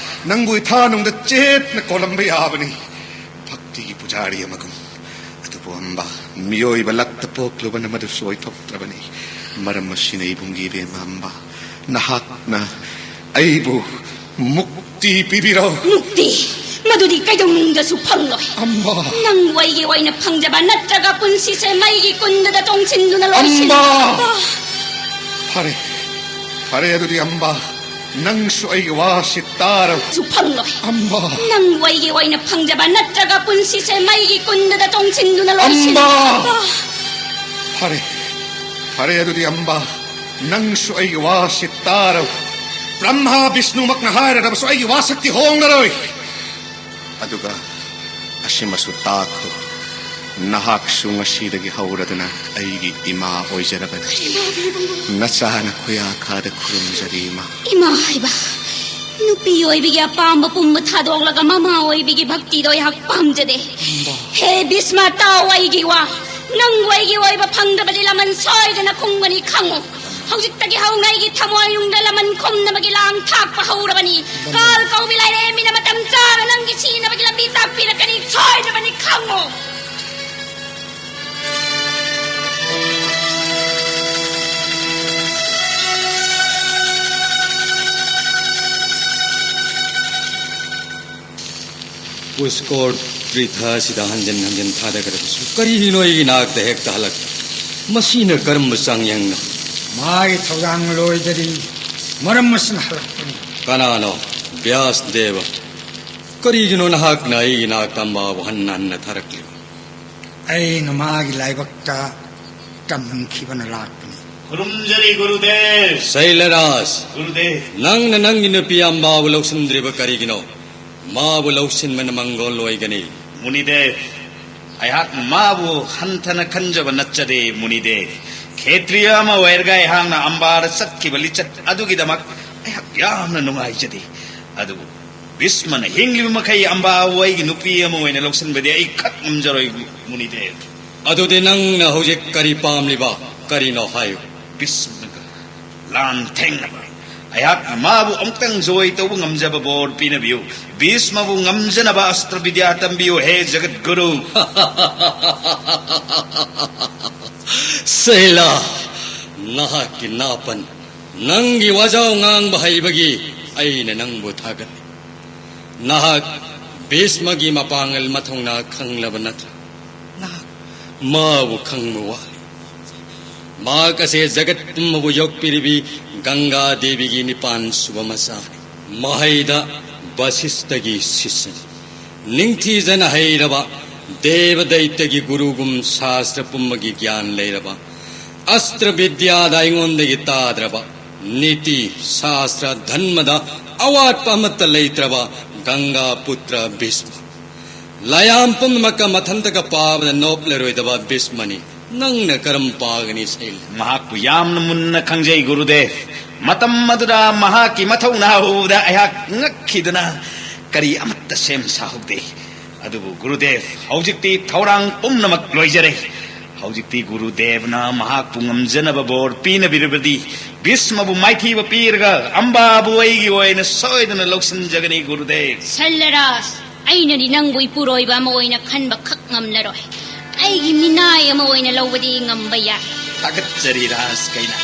ꯅꯪꯕꯨ ꯏꯊꯥꯅꯨꯡꯗ ꯆꯦꯠꯅ ꯀꯣꯜꯂꯝꯕ ꯌꯥꯕꯅꯤ, ꯚꯛꯇꯤꯒꯤ ꯄꯨꯖꯥꯔꯤ ꯑꯃꯒꯨꯝ꯫ ꯑꯗꯨꯕꯨ ꯑꯝꯕ, ꯃꯤꯑꯣꯏꯕ ꯂꯛꯇ ꯄꯣꯛꯂꯨꯕꯅ ꯃꯗꯨꯁꯨ ꯑꯣꯏꯊꯣꯛꯇ꯭ꯔꯕꯅꯤ꯫ ꯃꯔꯝ ꯑꯁꯤꯅ ꯏꯕꯨꯡꯒꯤ ꯏꯕꯦꯝꯃ ꯑꯝꯕ, ꯅꯍꯥꯛꯅ ꯑꯩꯕꯨ ꯃꯨꯛꯇꯤ ꯄꯤꯕꯤꯔꯣ꯫ ꯃꯨꯛꯇꯤ? ꯃꯗꯨꯗꯤ ꯀꯩꯗꯧꯅꯨꯡꯗꯁꯨ ꯐꯪꯂꯣꯏ꯫ ꯑꯝꯕ꯫ ꯅꯪꯕꯨ ꯑꯩꯒꯤ ꯑꯣꯏꯅ ꯐꯪꯖꯕ ꯅꯠꯇ꯭ꯔꯒ ꯄꯨꯟꯁꯤꯁꯦ ꯃꯩꯒꯤ ꯀꯨꯟꯗꯗ ꯆꯣꯡꯁꯤꯟꯗꯨꯅ ꯂꯣꯏꯁꯤꯟꯕ꯫ ꯑꯝꯕ! ꯐꯔꯦ, ꯐꯔꯦ, ꯑꯗꯨꯗꯤ ꯑꯝꯕꯥ, ꯅꯪꯁꯨ ꯑꯩꯒꯤ ꯋꯥꯁꯤ ꯇꯥꯔꯣ꯫ ꯁꯨ ꯐꯪꯂꯣꯏ꯫ ꯑꯝꯕꯥ꯫ ꯅꯪꯕꯨ ꯑꯩꯒꯤ ꯑꯣꯏꯅ ꯐꯪꯖꯕ ꯅꯠꯇ꯭ꯔꯒ ꯄꯨꯟꯁꯤꯁꯦ ꯃꯩꯒꯤ ꯀꯨꯟꯗꯨꯗ ꯆꯣꯡꯁꯤꯟꯗꯨꯅ ꯂꯣꯏꯁꯤꯟ꯫ ꯑꯝꯕꯥ꯫ ꯑ, ꯐꯔꯦ, ꯐꯔꯦ, ꯑꯗꯨꯗꯤ ꯑꯝꯕꯥ, ꯅꯪꯁꯨ ꯑꯩꯒꯤ ꯋꯥꯁꯤ ꯇꯥꯔꯣ꯫ ꯕ꯭ꯔꯍ꯭ꯃꯥ ꯕꯤꯁꯅꯨꯃꯛꯅ ꯍꯥꯏꯔꯕꯁꯨ ꯑꯩꯒꯤ ꯋꯥꯁꯛꯇꯤ ꯍꯣꯡꯂꯔꯣꯏ꯫ ꯑꯗꯨꯒ ꯑꯁꯤꯃꯁꯨ ꯇꯥꯈꯣ, ꯅꯍꯥꯛꯁꯨ ꯉꯁꯤꯗꯒꯤ ꯍꯧꯔꯗꯨꯅ ꯑꯩꯒꯤ ꯏꯃꯥ ꯑꯣꯏꯖꯔꯕꯅꯤ꯫ ꯅꯆꯥꯅ ꯈꯨꯌꯥꯈꯥꯗ ꯈꯨꯔꯨꯝꯖꯔꯤ, ꯏꯃꯥ꯫ ꯏꯃꯥ ꯍꯥꯏꯕ ꯅꯨꯄꯤ ꯑꯣꯏꯕꯒꯤ ꯑꯄꯥꯝꯕ ꯄꯨꯝꯕ ꯊꯥꯗꯣꯛꯂꯒ ꯃꯃꯥ ꯑꯣꯏꯕꯒꯤ ꯚꯛꯇꯤꯗꯣ ꯑꯩꯍꯥꯛ ꯄꯥꯝꯖꯗꯦ꯫ ꯍꯦ ꯕꯤꯁꯃ, ꯇꯥꯎ ꯑꯩꯒꯤ ꯋꯥ꯫ ꯅꯪꯕꯨ ꯑꯩꯒꯤ ꯑꯣꯏꯕ ꯐꯪꯗ꯭ꯔꯕꯗꯤ ꯂꯃꯟ ꯁꯣꯏꯗꯅ ꯈꯨꯝꯒꯅꯤ ꯈꯪꯉꯨ꯫ ꯍꯧꯖꯤꯛꯇꯒꯤ ꯍꯧꯅ ꯑꯩꯒꯤ ꯊꯃꯣꯏꯅꯨꯡꯗ ꯂꯃꯟ ꯈꯨꯝꯅꯕꯒꯤ ꯂꯥꯡ ꯊꯥꯛꯄ ꯍꯧꯔꯕꯅꯤ꯫ ꯀꯥꯜ ꯀꯧꯕꯤ ꯂꯥꯏꯔꯦꯝꯕꯤꯅ ꯃꯇꯝ ꯆꯥꯅ ꯅꯪꯒꯤ ꯁꯤꯅꯕꯒꯤ ꯂꯝꯕꯤ ꯇꯥꯛꯄꯤꯔꯛꯀꯅꯤ ꯁꯣꯏꯗ꯭ꯔꯕꯅꯤ ꯈꯪꯉꯨ꯫ ꯄꯨꯁꯀꯣꯔ ꯇ꯭ꯔꯤꯊ ꯑꯁꯤꯗ ꯍꯟꯖꯤꯟ ꯍꯟꯖꯤꯟ ꯊꯥꯗꯈ꯭ꯔꯕꯁꯨ ꯀꯔꯤꯒꯤꯅꯣ ꯑꯩꯒꯤ ꯅꯥꯛꯇ ꯍꯦꯛꯇ ꯍꯜꯂꯛꯇꯦ? ꯃꯁꯤꯅ ꯀꯔꯝꯕ ꯆꯥꯡꯌꯦꯡꯅꯣ? ꯃꯥꯒꯤ ꯊꯧꯗꯥꯡ ꯂꯣꯏꯗꯔꯤ, ꯃꯔꯝ ꯑꯁꯤꯅ ꯍꯜꯂꯛꯄꯅꯤ꯫ ꯀꯅꯥꯅꯣ? ꯕ꯭ꯌꯥꯁ ꯗꯦꯕ꯫ ꯀꯔꯤꯒꯤꯅꯣ ꯅꯍꯥꯛꯅ ꯑꯩꯒꯤ ꯅꯥꯛꯇ ꯑꯝꯕꯥꯕꯨ ꯍꯟꯅ ꯍꯟꯅ ꯊꯥꯔꯛꯂꯤꯕ? ꯑꯩꯅ ꯃꯥꯒꯤ ꯂꯥꯏꯕꯛꯇ ꯇꯝꯍꯟꯈꯤꯕꯅ ꯂꯥꯛꯄꯅꯤ꯫ ꯈꯨꯔꯨꯝꯖꯔꯤ ꯒꯨꯔꯨꯗꯦꯕ꯫ ꯁꯩꯂꯔꯥꯖ, ꯒꯨꯔꯨꯗꯦꯕ꯫ ꯅꯪꯅ ꯅꯪꯒꯤ ꯅꯨꯄꯤ ꯑꯝꯕꯥꯕꯨ ꯂꯧꯁꯤꯟꯗ꯭ꯔꯤꯕ ꯀꯔꯤꯒꯤꯅꯣ? ꯃꯥꯕꯨ ꯂꯧꯁꯤꯟꯕꯅ ꯃꯪꯒꯣꯜ ꯑꯣꯏꯒꯅꯤ꯫ ꯃꯨꯅꯤꯗꯦꯕ, ꯑꯩꯍꯥꯛ ꯃꯥꯕꯨ ꯍꯟꯊꯅ ꯈꯟꯖꯕ ꯅꯠꯆꯗꯦ ꯃꯨꯅꯤꯗꯦꯕ꯫ ꯈꯦꯇ꯭ꯔꯤꯌ ꯑꯃ ꯑꯣꯏꯔꯒ ꯑꯩꯍꯥꯛꯅ ꯑꯝꯕꯥꯗ ꯆꯠꯈꯤꯕ ꯂꯤꯆꯠ ꯑꯗꯨꯒꯤꯗꯃꯛ ꯑꯩꯍꯥꯛ ꯌꯥꯝꯅ ꯅꯨꯡꯉꯥꯏꯖꯗꯦ꯫ ꯑꯗꯨꯕꯨ ꯚꯤꯁꯃꯅ ꯍꯤꯡꯂꯤꯕ ꯃꯈꯩ ꯑꯝꯕꯥꯕꯨ ꯑꯩꯒꯤ ꯅꯨꯄꯤ ꯑꯃ ꯑꯣꯏꯅ ꯂꯧꯁꯤꯟꯕꯗꯤ ꯑꯩ ꯈꯛ ꯉꯝꯖꯔꯣꯏ ꯃꯨꯅꯤꯗꯦꯕ꯫ ꯑꯗꯨꯗꯤ ꯅꯪꯅ ꯍꯧꯖꯤꯛ ꯀꯔꯤ ꯄꯥꯝꯂꯤꯕ? ꯀꯔꯤꯅꯣ ꯍꯥꯏꯌꯨ꯫ ꯚꯤꯁꯃꯒ ꯂꯥꯟ ꯊꯦꯡꯅꯕ, ꯑꯩꯍꯥꯛꯅ ꯃꯥꯕꯨ ꯑꯃꯨꯛꯇꯪ ꯖꯣꯏ ꯇꯧꯕ ꯉꯝꯖꯕ ꯕꯣꯔ ꯄꯤꯅꯕꯤꯌꯨ꯫ ꯚꯤꯁꯃꯕꯨ ꯉꯝꯖꯅꯕ ꯑꯁꯇ꯭ꯔ ꯕꯤꯗ꯭ꯌꯥ ꯇꯝꯕꯤꯌꯨ, ꯍꯦ ꯖꯒꯠ ꯒꯨꯔꯨ꯫ ꯁꯩꯂꯥ, ꯅꯍꯥꯛꯀꯤ ꯅꯥꯄꯟ, ꯅꯪꯒꯤ ꯋꯥꯖꯥꯎ ꯉꯥꯡꯕ ꯍꯩꯕꯒꯤ ꯑꯩꯅ ꯅꯪꯕꯨ ꯊꯥꯒꯠꯂꯤ꯫ ꯅꯍꯥꯛ ꯚꯤꯁꯃꯒꯤ ꯃꯄꯥꯡꯒꯜ ꯃꯊꯧꯅꯥ ꯈꯪꯂꯕ ꯅꯠꯇ꯭ꯔꯥ? ꯅꯍꯥꯛ ꯃꯥꯕꯨ ꯈꯪꯕ ꯋꯥꯠꯂꯤ꯫ ꯃꯍꯥꯛ ꯑꯁꯦ ꯖꯒꯠ ꯄꯨꯝꯕꯕꯨ ꯌꯣꯛꯄꯤꯔꯤꯕꯤ ꯒꯪꯒꯥ ꯗꯦꯕꯤꯒꯤ ꯅꯤꯄꯥꯟ ꯁꯨꯕ ꯃꯆꯥꯅꯤ꯫ ꯃꯍꯩꯗ ꯕꯁꯤꯁꯇꯒꯤ ꯁꯤꯁꯅꯤ꯫ ꯅꯤꯡꯊꯤꯖꯅ ꯍꯩꯔꯕ ꯗꯦꯕꯗꯩꯇꯒꯤ ꯒꯨꯔꯨꯒꯨꯝ ꯁꯥꯁꯇ꯭ꯔ ꯄꯨꯝꯕꯒꯤ ꯒ꯭ꯌꯥꯟ ꯂꯩꯔꯕ, ꯑꯁꯇ꯭ꯔ ꯕꯤꯗ꯭ꯌꯥꯗ ꯑꯩꯉꯣꯟꯗꯒꯤ ꯇꯥꯗ꯭ꯔꯕ, ꯅꯤꯇꯤ, ꯁꯥꯁꯇ꯭ꯔ, ꯙꯟꯃꯗ ꯑꯋꯥꯠꯄ ꯑꯃꯠꯇ ꯂꯩꯇ꯭ꯔꯕ ꯒꯪꯒꯥ ꯄꯨꯇ꯭ꯔ ꯚꯤꯁꯃ꯫ ꯂꯥꯌꯥꯝ ꯄꯨꯝꯅꯃꯛꯀ ꯃꯊꯟꯇꯒ ꯄꯥꯕꯗ ꯅꯣꯞꯂꯔꯣꯏꯗꯕ ꯚꯤꯁꯃꯅꯤ꯫ ꯅꯪꯅ ꯀꯔꯝ ꯄꯥꯒꯅꯤ, ꯁꯩꯂ? ꯃꯍꯥꯛꯄꯨ ꯌꯥꯝꯅ ꯃꯨꯟꯅ ꯈꯪꯖꯩ, ꯒꯨꯔꯨꯗꯦꯕ꯫ ꯃꯇꯝ ꯑꯗꯨꯗ ꯃꯍꯥꯛꯀꯤ ꯃꯊꯧꯅꯥ ꯎꯕꯗ ꯑꯩꯍꯥꯛ ꯉꯛꯈꯤꯗꯨꯅ ꯀꯔꯤ ꯑꯃꯠꯇ ꯁꯦꯝ ꯁꯥꯍꯧꯗꯦ꯫ ꯑꯗꯨꯕꯨ ꯒꯨꯔꯨꯗꯦꯕ, ꯍꯧꯖꯤꯛꯇꯤ ꯊꯧꯔꯥꯡ ꯄꯨꯝꯅꯃꯛ ꯂꯣꯏꯖꯔꯦ꯫ ꯍꯧꯖꯤꯛꯇꯤ ꯒꯨꯔꯨꯗꯦꯕꯅ ꯃꯍꯥꯛꯄꯨ ꯉꯝꯖꯅꯕ ꯕꯣꯔ ꯄꯤꯅꯕꯤꯔꯕꯗꯤ, ꯚꯤꯁꯃꯕꯨ ꯃꯥꯏꯊꯤꯕ ꯄꯤꯔꯒ ꯑꯝꯕꯥꯕꯨ ꯑꯩꯒꯤ ꯑꯣꯏꯅ ꯁꯣꯏꯗꯅ ꯂꯧꯁꯤꯟꯖꯒꯅꯤ, ꯒꯨꯔꯨꯗꯦꯕ꯫ ꯁꯜꯂꯔꯥꯖ, ꯑꯩꯅꯗꯤ ꯅꯪꯕꯨ ꯏꯄꯨꯔꯣꯏꯕ ꯑꯃ ꯑꯣꯏꯅ ꯈꯟꯕ ꯈꯛ ꯉꯝꯂꯔꯣꯏ꯫ ꯑꯩꯒꯤ ꯃꯤꯅꯥꯏ ꯑꯃ ꯑꯣꯏꯅ ꯂꯧꯕꯗꯤ ꯉꯝꯕ ꯌꯥꯏ꯫ ꯊꯥꯒꯠꯆꯔꯤ, ꯔꯥꯖ ꯀꯩꯅꯥ꯫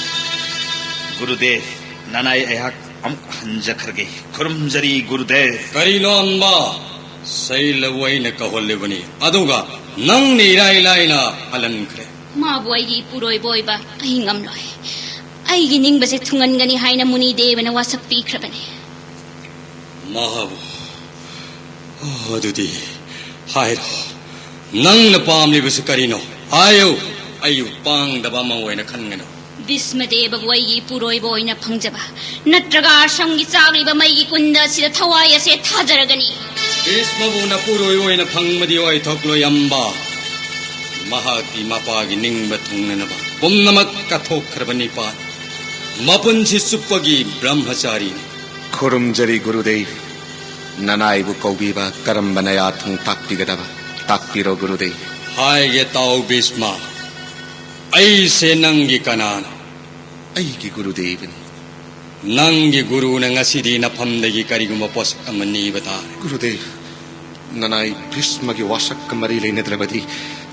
ꯒꯨꯔꯨꯗꯦꯕ, ꯅꯅꯥꯏ ꯑꯩꯍꯥꯛ ꯑꯃꯨꯛ ꯍꯟꯖꯈ꯭ꯔꯒꯦ꯫ ꯈꯨꯔꯨꯝꯖꯔꯤ, ꯒꯨꯔꯨꯗꯦꯕ꯫ ꯀꯔꯤꯅꯣ ꯑꯝꯕ? ꯁꯩꯂꯕꯨ ꯑꯩꯅ ꯀꯧꯍꯜꯂꯤꯕꯅꯤ, ꯑꯗꯨꯒ ꯅꯪꯅ ꯏꯔꯥꯏ ꯂꯥꯏꯅ ꯍꯜꯍꯟꯈ꯭ꯔꯦ꯫ ꯃꯥꯕꯨ ꯑꯩꯒꯤ ꯏꯄꯨꯔꯣꯏꯕ ꯑꯣꯏꯕ ꯑꯩ ꯉꯝꯂꯣꯏ꯫ ꯑꯩꯒꯤ ꯅꯤꯡꯕꯁꯦ ꯊꯨꯡꯍꯟꯒꯅꯤ ꯍꯥꯏꯅ ꯃꯨꯅꯤ ꯗꯦꯕꯅ ꯋꯥꯁꯛ ꯄꯤꯈ꯭ꯔꯕꯅꯤ꯫ ꯃꯍꯥꯕꯨ, ꯑꯗꯨꯗꯤ ꯍꯥꯏꯔꯣ, ꯅꯪꯅ ꯄꯥꯝꯂꯤꯕꯁꯤ ꯀꯔꯤꯅꯣ? ꯍꯥꯏꯌꯨ, ꯑꯩꯕꯨ ꯄꯥꯡꯗꯕ ꯑꯃ ꯑꯣꯏꯅ ꯈꯟꯒꯅꯨ꯫ ꯚꯤꯁꯃꯗꯦꯕꯕꯨ ꯑꯩꯒꯤ ꯏꯄꯨꯔꯣꯏꯕ ꯑꯣꯏꯅ ꯐꯪꯖꯕ, ꯅꯠꯇ꯭ꯔꯒ ꯑꯥꯁ꯭ꯔꯝꯒꯤ ꯆꯥꯛꯂꯤꯕ ꯃꯩꯒꯤ ꯀꯨꯟꯗ ꯑꯁꯤꯗ ꯊꯋꯥꯏ ꯑꯁꯦ ꯊꯥꯖꯔꯒꯅꯤ꯫ ꯚꯤꯁꯃꯕꯨ ꯅꯄꯨꯔꯣꯏꯕ ꯑꯣꯏꯅ ꯐꯪꯕꯗꯤ ꯑꯣꯏꯊꯣꯛꯂꯣꯏ, ꯑꯝꯕ꯫ ꯃꯍꯥꯛꯇꯤ ꯃꯄꯥꯒꯤ ꯅꯤꯡꯕ ꯊꯨꯡꯅꯅꯕ ꯄꯨꯝꯅꯃꯛ ꯀꯠꯊꯣꯛꯈ꯭ꯔꯕ ꯅꯤꯄꯥꯅꯤ꯫ ꯃꯄꯨꯟꯁꯤ ꯆꯨꯞꯄꯒꯤ ꯕ꯭ꯔꯍ꯭ꯃꯆꯥꯔꯤꯅꯤ꯫ ꯈꯨꯔꯨꯝꯖꯔꯤ, ꯒꯨꯔꯨꯗꯦꯕ꯫ ꯅꯅꯥꯏꯕꯨ ꯀꯧꯕꯤꯕ ꯀꯔꯝꯕ ꯅꯌꯥ ꯊꯣꯡ ꯇꯥꯛꯄꯤꯒꯗꯕ? ꯇꯥꯛꯄꯤꯔꯣ, ꯒꯨꯔꯨꯗꯦꯕ꯫ ꯍꯥꯏꯒꯦ ꯇꯥꯎ, ꯚꯤꯁꯃ꯫ ꯑꯩꯁꯦ ꯅꯪꯒꯤ ꯀꯅꯥꯅꯣ? ꯑꯩꯒꯤ ꯒꯨꯔꯨꯗꯦꯕꯅꯤ꯫ ꯅꯪꯒꯤ ꯒꯨꯔꯨꯅ ꯉꯁꯤꯗꯤ ꯅꯐꯝꯗꯒꯤ ꯀꯔꯤꯒꯨꯝꯕ ꯄꯣꯠꯁꯛ ꯑꯃ ꯅꯤꯕ ꯇꯥꯔꯦ꯫ ꯒꯨꯔꯨꯗꯦꯕ, ꯅꯅꯥꯏ ꯚꯤꯁꯃꯒꯤ ꯋꯥꯁꯛꯀ ꯃꯔꯤ ꯂꯩꯅꯗ꯭ꯔꯕꯗꯤ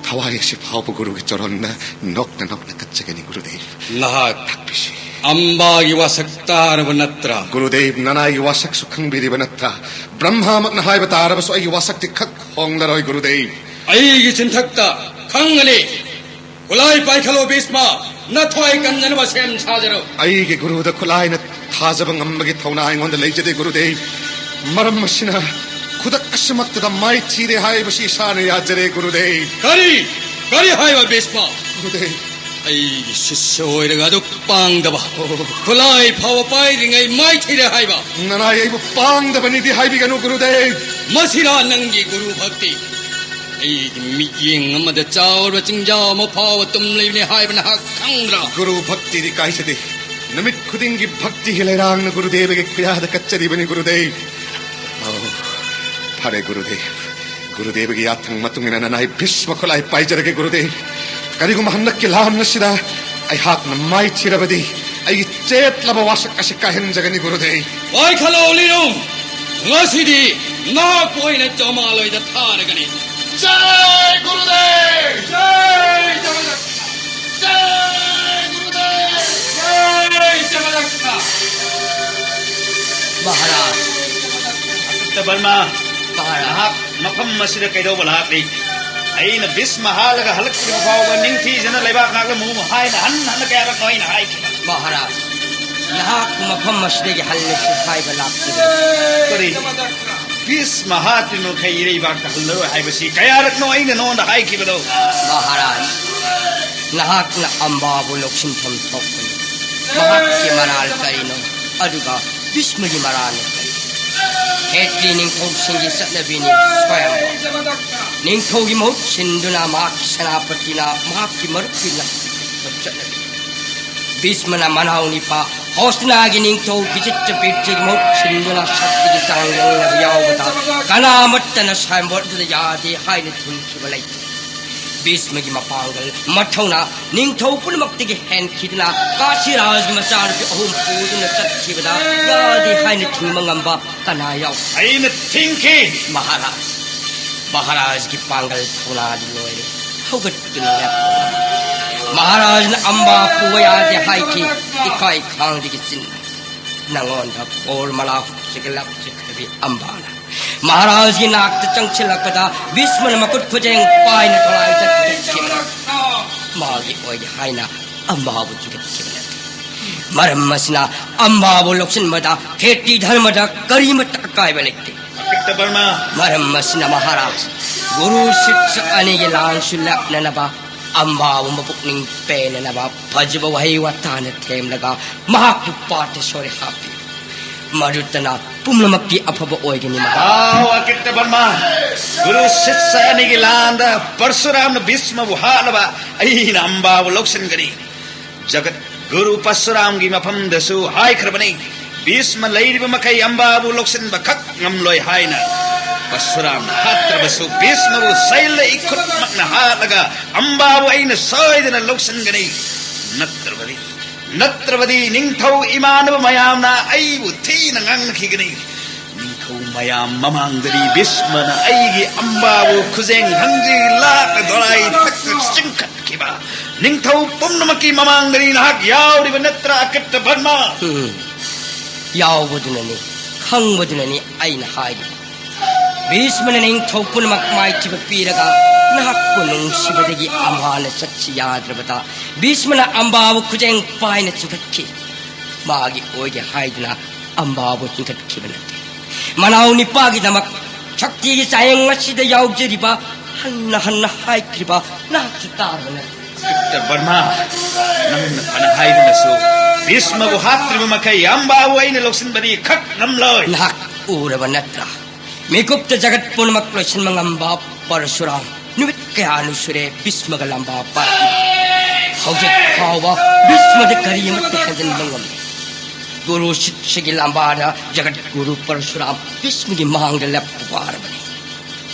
ꯊꯋꯥꯏ ꯑꯁꯤ ꯐꯥꯎꯕ ꯒꯨꯔꯨꯒꯤ ꯆꯔꯣꯟꯗ ꯅꯣꯛꯅ ꯅꯣꯛꯅ ꯀꯠꯆꯒꯅꯤ, ꯒꯨꯔꯨꯗꯦꯕ꯫ ꯅꯍꯥꯛ ꯇꯥꯛꯄꯤꯁꯤ꯫ ꯑꯝꯕꯥꯒꯤ ꯋꯥꯁꯛ ꯇꯥꯔꯕ ꯅꯠꯇ꯭ꯔꯥ? ꯒꯨꯔꯨꯗꯦꯕ, ꯅꯅꯥꯏꯒꯤ ꯋꯥꯁꯛꯁꯨ ꯈꯪꯕꯤꯔꯤꯕ ꯅꯠꯇ꯭ꯔꯥ? ꯕ꯭ꯔꯍ꯭ꯃꯥꯃꯛꯅ ꯍꯥꯏꯕ ꯇꯥꯔꯕꯁꯨ ꯑꯩꯒꯤ ꯋꯥꯁꯛꯇꯤ ꯈꯛ ꯍꯣꯡꯂꯔꯣꯏ, ꯒꯨꯔꯨꯗꯦꯕ꯫ ꯑꯩꯒꯤ ꯆꯤꯟꯊꯛꯇ ꯈꯪꯒꯅꯤ꯫ ꯈꯨꯠꯂꯥꯏ ꯄꯥꯏꯈꯠꯂꯣ ꯚꯤꯁꯃ, ꯅꯊ꯭ꯋꯥꯏ ꯀꯟꯖꯅꯕ ꯁꯦꯝ ꯁꯥꯖꯔꯣ꯫ ꯑꯩꯒꯤ ꯒꯨꯔꯨꯗ ꯈꯨꯠꯂꯥꯏꯅ ꯊꯥꯖꯕ ꯉꯝꯕꯒꯤ ꯊꯧꯅꯥ ꯑꯩꯉꯣꯟꯗ ꯂꯩꯖꯗꯦ ꯒꯨꯔꯨꯗꯦꯕ꯫ ꯃꯔꯝ ꯑꯁꯤꯅ ꯈꯨꯗꯛ ꯑꯁꯤꯃꯛꯇꯗ ꯃꯥꯏꯊꯤꯔꯦ ꯍꯥꯏꯕꯁꯤ ꯏꯁꯥꯅ ꯌꯥꯖꯔꯦ ꯒꯨꯔꯨꯗꯦꯕ꯫ ꯀꯔꯤ? ꯀꯔꯤ ꯍꯥꯏꯕ ꯚꯤꯁꯃ? ꯒꯨꯔꯨꯗꯦꯕ꯫ ꯑꯩꯒꯤ ꯁꯤꯁ꯭ꯌ ꯑꯣꯏꯔꯒ ꯑꯗꯨꯛ ꯄꯥꯡꯗꯕ, ꯈꯨꯠꯂꯥꯏ ꯐꯥꯎꯕ ꯄꯥꯏꯗ꯭ꯔꯤꯉꯩ ꯃꯥꯏꯊꯤꯔꯦ ꯍꯥꯏꯕ? ꯅꯅꯥꯏ ꯑꯩꯕꯨ ꯄꯥꯡꯗꯕꯅꯤꯗꯤ ꯍꯥꯏꯕꯤꯒꯅꯨ ꯒꯨꯔꯨꯗꯦꯕ꯫ ꯃꯁꯤꯔꯥ ꯅꯪꯒꯤ ꯒꯨꯔꯨ ꯚꯛꯇꯤ? ꯑꯩꯒꯤ ꯃꯤꯠꯌꯦꯡ ꯑꯃꯗ ꯆꯥꯎꯔꯕ ꯆꯤꯡꯖꯥꯎ ꯑꯃ ꯐꯥꯎꯕ ꯇꯨꯝꯂꯤꯕꯅꯤ ꯍꯥꯏꯕ ꯅꯍꯥꯛ ꯈꯪꯗ꯭ꯔꯥ? ꯒꯨꯔꯨ ꯚꯛꯇꯤꯗꯤ ꯀꯥꯏꯖꯗꯦ꯫ ꯅꯨꯃꯤꯠ ꯈꯨꯗꯤꯡꯒꯤ ꯚꯛꯇꯤꯒꯤ ꯂꯩꯔꯥꯡꯅ ꯒꯨꯔꯨꯗꯦꯕꯒꯤ ꯈꯨꯌꯥꯗ ꯀꯠꯆꯔꯤꯕꯅꯤ ꯒꯨꯔꯨꯗꯦꯕ꯫ ꯑꯧ, ꯐꯔꯦ ꯒꯨꯔꯨꯗꯦꯕ꯫ ꯒꯨꯔꯨꯗꯦꯕꯒꯤ ꯌꯥꯊꯪ ꯃꯇꯨꯡ ꯏꯟꯅ ꯅꯅꯥꯏ ꯚꯤꯁꯃ ꯈꯨꯠꯂꯥꯏ ꯄꯥꯏꯖꯔꯒꯦ ꯒꯨꯔꯨꯗꯦꯕ꯫ ꯀꯔꯤꯒꯨꯝꯕ ꯍꯟꯗꯛꯀꯤ ꯂꯥꯟ ꯑꯁꯤꯗ ꯑꯩꯍꯥꯛꯅ ꯃꯥꯏꯊꯤꯔꯕꯗꯤ ꯑꯩꯒꯤ ꯆꯦꯠꯂꯕ ꯋꯥꯁꯛ ꯑꯁꯤ ꯀꯥꯏꯍꯟꯖꯒꯅꯤ ꯒꯨꯔꯨꯗꯦꯕ꯫ ꯄꯥꯏꯈꯠꯂꯣ ꯂꯤꯔꯨꯝ, ꯉꯁꯤꯗꯤ ꯅꯍꯥꯛꯄꯨ ꯑꯩꯅ ꯖꯃꯥꯂꯣꯏꯗ ꯊꯥꯔꯒꯅꯤ꯫ ꯖꯥꯏ ꯒꯨꯔꯨꯗꯦꯕ! ꯖꯥꯏ ꯖꯒꯗꯛ! ꯖꯥꯏ ꯒꯨꯔꯨꯗꯦꯕ! ꯖꯥꯏ ꯖꯒꯗꯛ! ꯃꯍꯥꯔꯥꯖ! ꯑꯁꯛꯇ ꯕꯔꯃ, ꯃꯍꯥꯔꯥꯖ! ꯅꯍꯥꯛ ꯃꯐꯝ ꯑꯁꯤꯗ ꯀꯩꯗꯧꯕ ꯂꯥꯛꯂꯤ? ꯑꯩꯅ ꯚꯤꯁꯃ ꯍꯥꯠꯂꯒ ꯍꯜꯂꯛꯇ꯭ꯔꯤꯕ ꯐꯥꯎꯕ ꯅꯤꯡꯊꯤꯖꯅ ꯂꯩꯕꯥꯛ ꯉꯥꯛꯂꯝꯃꯨ ꯍꯥꯏꯅ ꯍꯟꯅ ꯍꯟꯅ ꯀꯌꯥꯔꯛꯅꯣ ꯑꯩꯅ ꯍꯥꯏꯈꯤꯕ? ꯃꯍꯥꯔꯥꯖ, ꯅꯍꯥꯛ ꯃꯐꯝ ꯑꯁꯤꯗꯒꯤ ꯍꯜꯂꯁꯤ ꯍꯥꯏꯕ ꯂꯥꯛꯈꯤꯕꯅꯤ꯫ ꯀꯔꯤ? ꯚꯤꯁꯃ ꯍꯥꯠꯇ꯭ꯔꯤ ꯃꯈꯩ ꯏꯔꯩꯕꯥꯛꯇ ꯍꯜꯂꯔꯣꯏ ꯍꯥꯏꯕꯁꯤ ꯀꯌꯥꯔꯛꯅꯣ ꯑꯩꯅ ꯅꯉꯣꯟꯗ ꯍꯥꯏꯈꯤꯕꯗꯣ? ꯃꯍꯥꯔꯥꯖ, ꯅꯍꯥꯛꯅ ꯑꯝꯕꯥꯕꯨ ꯂꯧꯁꯤꯟꯐꯝ ꯊꯣꯛꯄꯅꯤ꯫ ꯃꯍꯥꯛꯀꯤ ꯃꯔꯥꯜ ꯀꯔꯤꯅꯣ? ꯑꯗꯨꯒ ꯚꯤꯁꯃꯒꯤ ꯃꯔꯥꯜꯅ ꯀꯔꯤ? ꯈꯦꯇ꯭ꯔꯤ ꯅꯤꯡꯊꯧꯁꯤꯡꯒꯤ ꯆꯠꯅꯕꯤꯅꯤ ꯁ꯭ꯋꯌꯝ꯫ ꯅꯤꯡꯊꯧꯒꯤ ꯃꯍꯨꯠ ꯁꯤꯟꯗꯨꯅ ꯃꯍꯥꯛꯀꯤ ꯁꯦꯅꯥꯄꯇꯤꯅ ꯃꯍꯥꯛꯀꯤ ꯃꯔꯨꯞꯀꯤ ꯂꯝ ꯆꯠꯅꯕꯤ꯫ ꯚꯤꯁꯃꯅ ꯃꯅꯥꯎ ꯅꯤꯄꯥ ꯍꯣꯁꯅꯥꯒꯤ ꯅꯤꯡꯊꯧ ꯕꯤꯖꯤꯠꯇ ꯄꯤꯔꯊꯤꯒꯤ ꯃꯍꯨꯠ ꯁꯤꯟꯗꯨꯅ ꯁꯛꯇꯤꯒꯤ ꯆꯥꯡ ꯌꯦꯡꯅꯕ ꯌꯥꯎꯕꯗ ꯀꯅꯥꯃꯠꯇꯅ ꯁ꯭ꯋꯌꯝꯕꯔꯗꯨꯗ ꯌꯥꯗꯦ ꯍꯥꯏꯅ ꯊꯤꯡꯈꯤꯕ ꯂꯩꯇꯦ꯫ ꯚꯤꯁꯃꯒꯤ ꯃꯄꯥꯡꯒꯜ, ꯃꯊꯧꯅꯥ ꯅꯤꯡꯊꯧ ꯄꯨꯝꯅꯃꯛꯇꯒꯤ ꯍꯦꯟꯈꯤꯗꯨꯅ ꯀꯥꯁꯤꯔꯥꯖꯒꯤ ꯃꯆꯥꯅꯨꯄꯤ ꯑꯍꯨꯝ ꯄꯨꯗꯨꯅ ꯆꯠꯈꯤꯕꯗ ꯌꯥꯗꯦ ꯍꯥꯏꯅ ꯊꯤꯡꯕ ꯉꯝꯕ ꯀꯅꯥ ꯌꯥꯎ? ꯑꯩꯅ ꯊꯤꯡꯈꯤ꯫ ꯃꯍꯥꯔꯥꯖ, ꯃꯍꯥꯔꯥꯖꯒꯤ ꯄꯥꯡꯒꯜ ꯊꯧꯅꯥꯗꯤ ꯂꯣꯏꯔꯦ꯫ ꯍꯧꯒꯠꯇꯨꯅ ꯂꯦꯞꯄꯨ꯫ ꯃꯍꯥꯔꯥꯖꯅ ꯑꯝꯕꯥ ꯄꯨꯕ ꯌꯥꯗꯦ ꯍꯥꯏꯈꯤ꯫ ꯏꯀꯥꯏ ꯈꯥꯡꯗꯒꯤ ꯆꯤꯟ ꯅꯉꯣꯟꯗ ꯕꯣꯔ ꯃꯂꯥ ꯍꯨꯞꯆꯒ ꯂꯥꯞꯆꯈ꯭ꯔꯕꯤ ꯑꯝꯕꯥꯅ ꯃꯍꯥꯔꯥꯖꯒꯤ ꯅꯥꯛꯇ ꯆꯪꯁꯤꯜꯂꯛꯄꯗ ꯚꯤꯁꯃꯅ ꯃꯈꯨꯠ ꯈꯨꯖꯦꯡ ꯄꯥꯏꯅ ꯊꯋꯥꯏ ꯆꯠꯈꯤꯕ꯫ ꯃꯥꯒꯤ ꯑꯣꯏꯒꯦ ꯍꯥꯏꯅ ꯑꯝꯕꯥꯕꯨ ꯆꯤꯡꯈꯠꯈꯤꯕ ꯅꯠꯇꯦ꯫ ꯃꯔꯝ ꯑꯁꯤꯅ ꯑꯝꯕꯥꯕꯨ ꯂꯧꯁꯤꯟꯕꯗ ꯈꯦꯇꯤ ꯙꯔꯃꯗ ꯀꯔꯤꯃꯠꯇ ꯑꯀꯥꯏꯕ ꯂꯩꯇꯦ꯫ ꯑꯀꯤꯠꯇ ꯕꯔꯃꯥ꯫ ꯃꯔꯝ ꯑꯁꯤꯅ ꯃꯍꯥꯔꯥꯖ, ꯒꯨꯔꯨ ꯁꯤꯁ꯭ꯌ ꯑꯅꯤꯒꯤ ꯂꯥꯟꯁꯨ ꯂꯥꯛꯅꯅꯕ, ꯑꯝꯕꯥꯕꯨ ꯃꯄꯨꯛꯅꯤꯡ ꯄꯦꯟꯅꯅꯕ ꯐꯖꯕ ꯋꯥꯍꯩ ꯋꯥꯇꯥꯅ ꯊꯦꯝꯂꯒ ꯃꯍꯥꯛꯄꯨ ꯄꯥꯇꯦꯁꯣꯔꯤ ꯍꯥꯞꯄꯤ꯫ ꯃꯗꯨꯇꯅ ꯄꯨꯝꯅꯃꯛꯀꯤ ꯑꯐꯕ ꯑꯣꯏꯒꯅꯤ ꯃꯍꯥꯔꯥꯖ꯫ ꯑꯥꯎ, ꯑꯀꯤꯠꯇ ꯕꯔꯃꯥ꯫ ꯒꯨꯔꯨ ꯁꯤꯁ꯭ꯌ ꯑꯅꯤꯒꯤ ꯂꯥꯟꯗ ꯄꯔꯁꯨꯔꯥꯝꯅ ꯚꯤꯁꯃꯕꯨ ꯍꯥꯠꯂꯕ ꯑꯩꯅ ꯑꯝꯕꯥꯕꯨ ꯂꯧꯁꯤꯟꯒꯅꯤ꯫ ꯖꯒꯠ ꯒꯨꯔꯨ ꯄꯔꯁꯨꯔꯥꯝꯒꯤ ꯃꯐꯝꯗꯁꯨ ꯍꯥꯏꯈ꯭ꯔꯕꯅꯤ, ꯚꯤꯁꯃ ꯂꯩꯔꯤꯕ ꯃꯈꯩ ꯑꯝꯕꯥꯕꯨ ꯂꯧꯁꯤꯟꯕ ꯈꯛ ꯉꯝꯂꯣꯏ ꯍꯥꯏꯅ꯫ ꯄꯔꯁꯨꯔꯥꯝꯅ ꯍꯥꯠꯇ꯭ꯔꯕꯁꯨ ꯚꯤꯁꯃꯕꯨ ꯁꯩꯜꯂ ꯏꯈꯨꯠꯃꯛꯅ ꯍꯥꯠꯂꯒ ꯑꯝꯕꯥꯕꯨ ꯑꯩꯅ ꯁꯣꯏꯗꯅ ꯂꯧꯁꯤꯟꯒꯅꯤ꯫ ꯅꯠꯇ꯭ꯔꯕꯗꯤ, ꯅꯠꯇ꯭ꯔꯕꯗꯤ ꯅꯤꯡꯊꯧ ꯏꯃꯥꯟꯅꯕ ꯃꯌꯥꯝꯅ ꯑꯩꯕꯨ ꯊꯤꯅ ꯉꯥꯡꯅꯈꯤꯒꯅꯤ꯫ ꯅꯤꯡꯊꯧ ꯃꯌꯥꯝ ꯃꯃꯥꯡꯗꯗꯤ ꯚꯤꯁꯃꯅ ꯑꯩꯒꯤ ꯑꯝꯕꯥꯕꯨ ꯈꯨꯖꯦꯡ ꯍꯪꯖꯤ ꯂꯥꯛꯅ ꯗꯣꯂꯥꯏ ꯊꯛꯇ ꯆꯤꯡꯈꯠꯈꯤꯕ꯫ ꯅꯤꯡꯊꯧ ꯄꯨꯝꯅꯃꯛꯀꯤ ꯃꯃꯥꯡꯗꯅꯤ ꯅꯍꯥꯛ ꯌꯥꯎꯔꯤꯕ ꯅꯠꯇ꯭ꯔꯥ, ꯑꯀꯤꯠꯇ ꯕꯔꯃꯥ? ꯎꯝ, ꯌꯥꯎꯕꯗꯨꯅꯅꯤ, ꯈꯪꯕꯗꯨꯅꯅꯤ ꯑꯩꯅ ꯍꯥꯏꯔꯤꯕ꯫ ꯚꯤꯁꯃꯅ ꯅꯤꯡꯊꯧ ꯄꯨꯝꯅꯃꯛ ꯃꯥꯏꯊꯤꯕ ꯄꯤꯔꯒ ꯅꯍꯥꯛꯄꯨ ꯅꯨꯡꯁꯤꯕꯗꯒꯤ ꯑꯝꯕꯥꯅ ꯆꯠꯁꯤ ꯌꯥꯗ꯭ꯔꯕꯗ ꯚꯤꯁꯃꯅ ꯑꯝꯕꯥꯕꯨ ꯈꯨꯖꯦꯡ ꯄꯥꯏꯅ ꯆꯤꯡꯈꯠꯈꯤ꯫ ꯃꯥꯒꯤ ꯑꯣꯏꯒꯦ ꯍꯥꯏꯗꯨꯅ ꯑꯝꯕꯥꯕꯨ ꯆꯤꯡꯈꯠꯈꯤꯕ ꯅꯠꯇꯦ꯫ ꯃꯅꯥꯎ ꯅꯤꯄꯥꯒꯤꯗꯃꯛ ꯁꯛꯇꯤꯒꯤ ꯆꯥꯌꯦꯡ ꯑꯁꯤꯗ ꯌꯥꯎꯖꯔꯤꯕ ꯍꯟꯅ ꯍꯟꯅ ꯍꯥꯏꯈ꯭ꯔꯤꯕ ꯅꯍꯥꯛꯁꯨ ꯇꯥꯔꯕ ꯅꯠꯇꯦ꯫ ꯗꯣꯛꯇꯔ ꯕꯔꯃꯥ, ꯅꯪꯅ ꯐꯅ ꯍꯥꯏꯗꯨꯅꯁꯨ ꯚꯤꯁꯃꯕꯨ ꯍꯥꯠꯇ꯭ꯔꯤꯕ ꯃꯈꯩ ꯑꯝꯕꯥꯕꯨ ꯑꯩꯅ ꯂꯧꯁꯤꯟꯕꯗꯤ ꯈꯛ ꯉꯝꯂꯣꯏ꯫ ꯅꯍꯥꯛ ꯎꯔꯕ ꯅꯠꯇ꯭ꯔꯥ? ꯃꯤꯀꯨꯞꯇ ꯖꯒꯠ ꯄꯨꯝꯅꯃꯛ ꯂꯣꯏꯁꯤꯟꯕ ꯉꯝꯕ ꯄꯔꯁꯨꯔꯥꯝ ꯅꯨꯃꯤꯠ ꯀꯌꯥꯅꯤ ꯁꯨꯔꯦ ꯚꯤꯁꯃꯒ ꯂꯝꯕꯥ ꯄꯥꯔꯛꯏ꯫ ꯍꯧꯖꯤꯛ ꯐꯥꯎꯕ ꯚꯤꯁꯃꯗ ꯀꯔꯤꯃꯠꯇ ꯍꯦꯟꯖꯤꯟꯕ ꯉꯝꯗꯦ꯫ ꯒꯨꯔꯨ ꯁꯤꯁ꯭ꯌꯒꯤ ꯂꯝꯕꯥꯗ ꯖꯒꯠ ꯒꯨꯔꯨ ꯄꯔꯁꯨꯔꯥꯝ ꯚꯤꯁꯃꯒꯤ ꯃꯥꯡꯗ ꯂꯦꯞꯄ ꯋꯥꯔꯕꯅꯤ꯫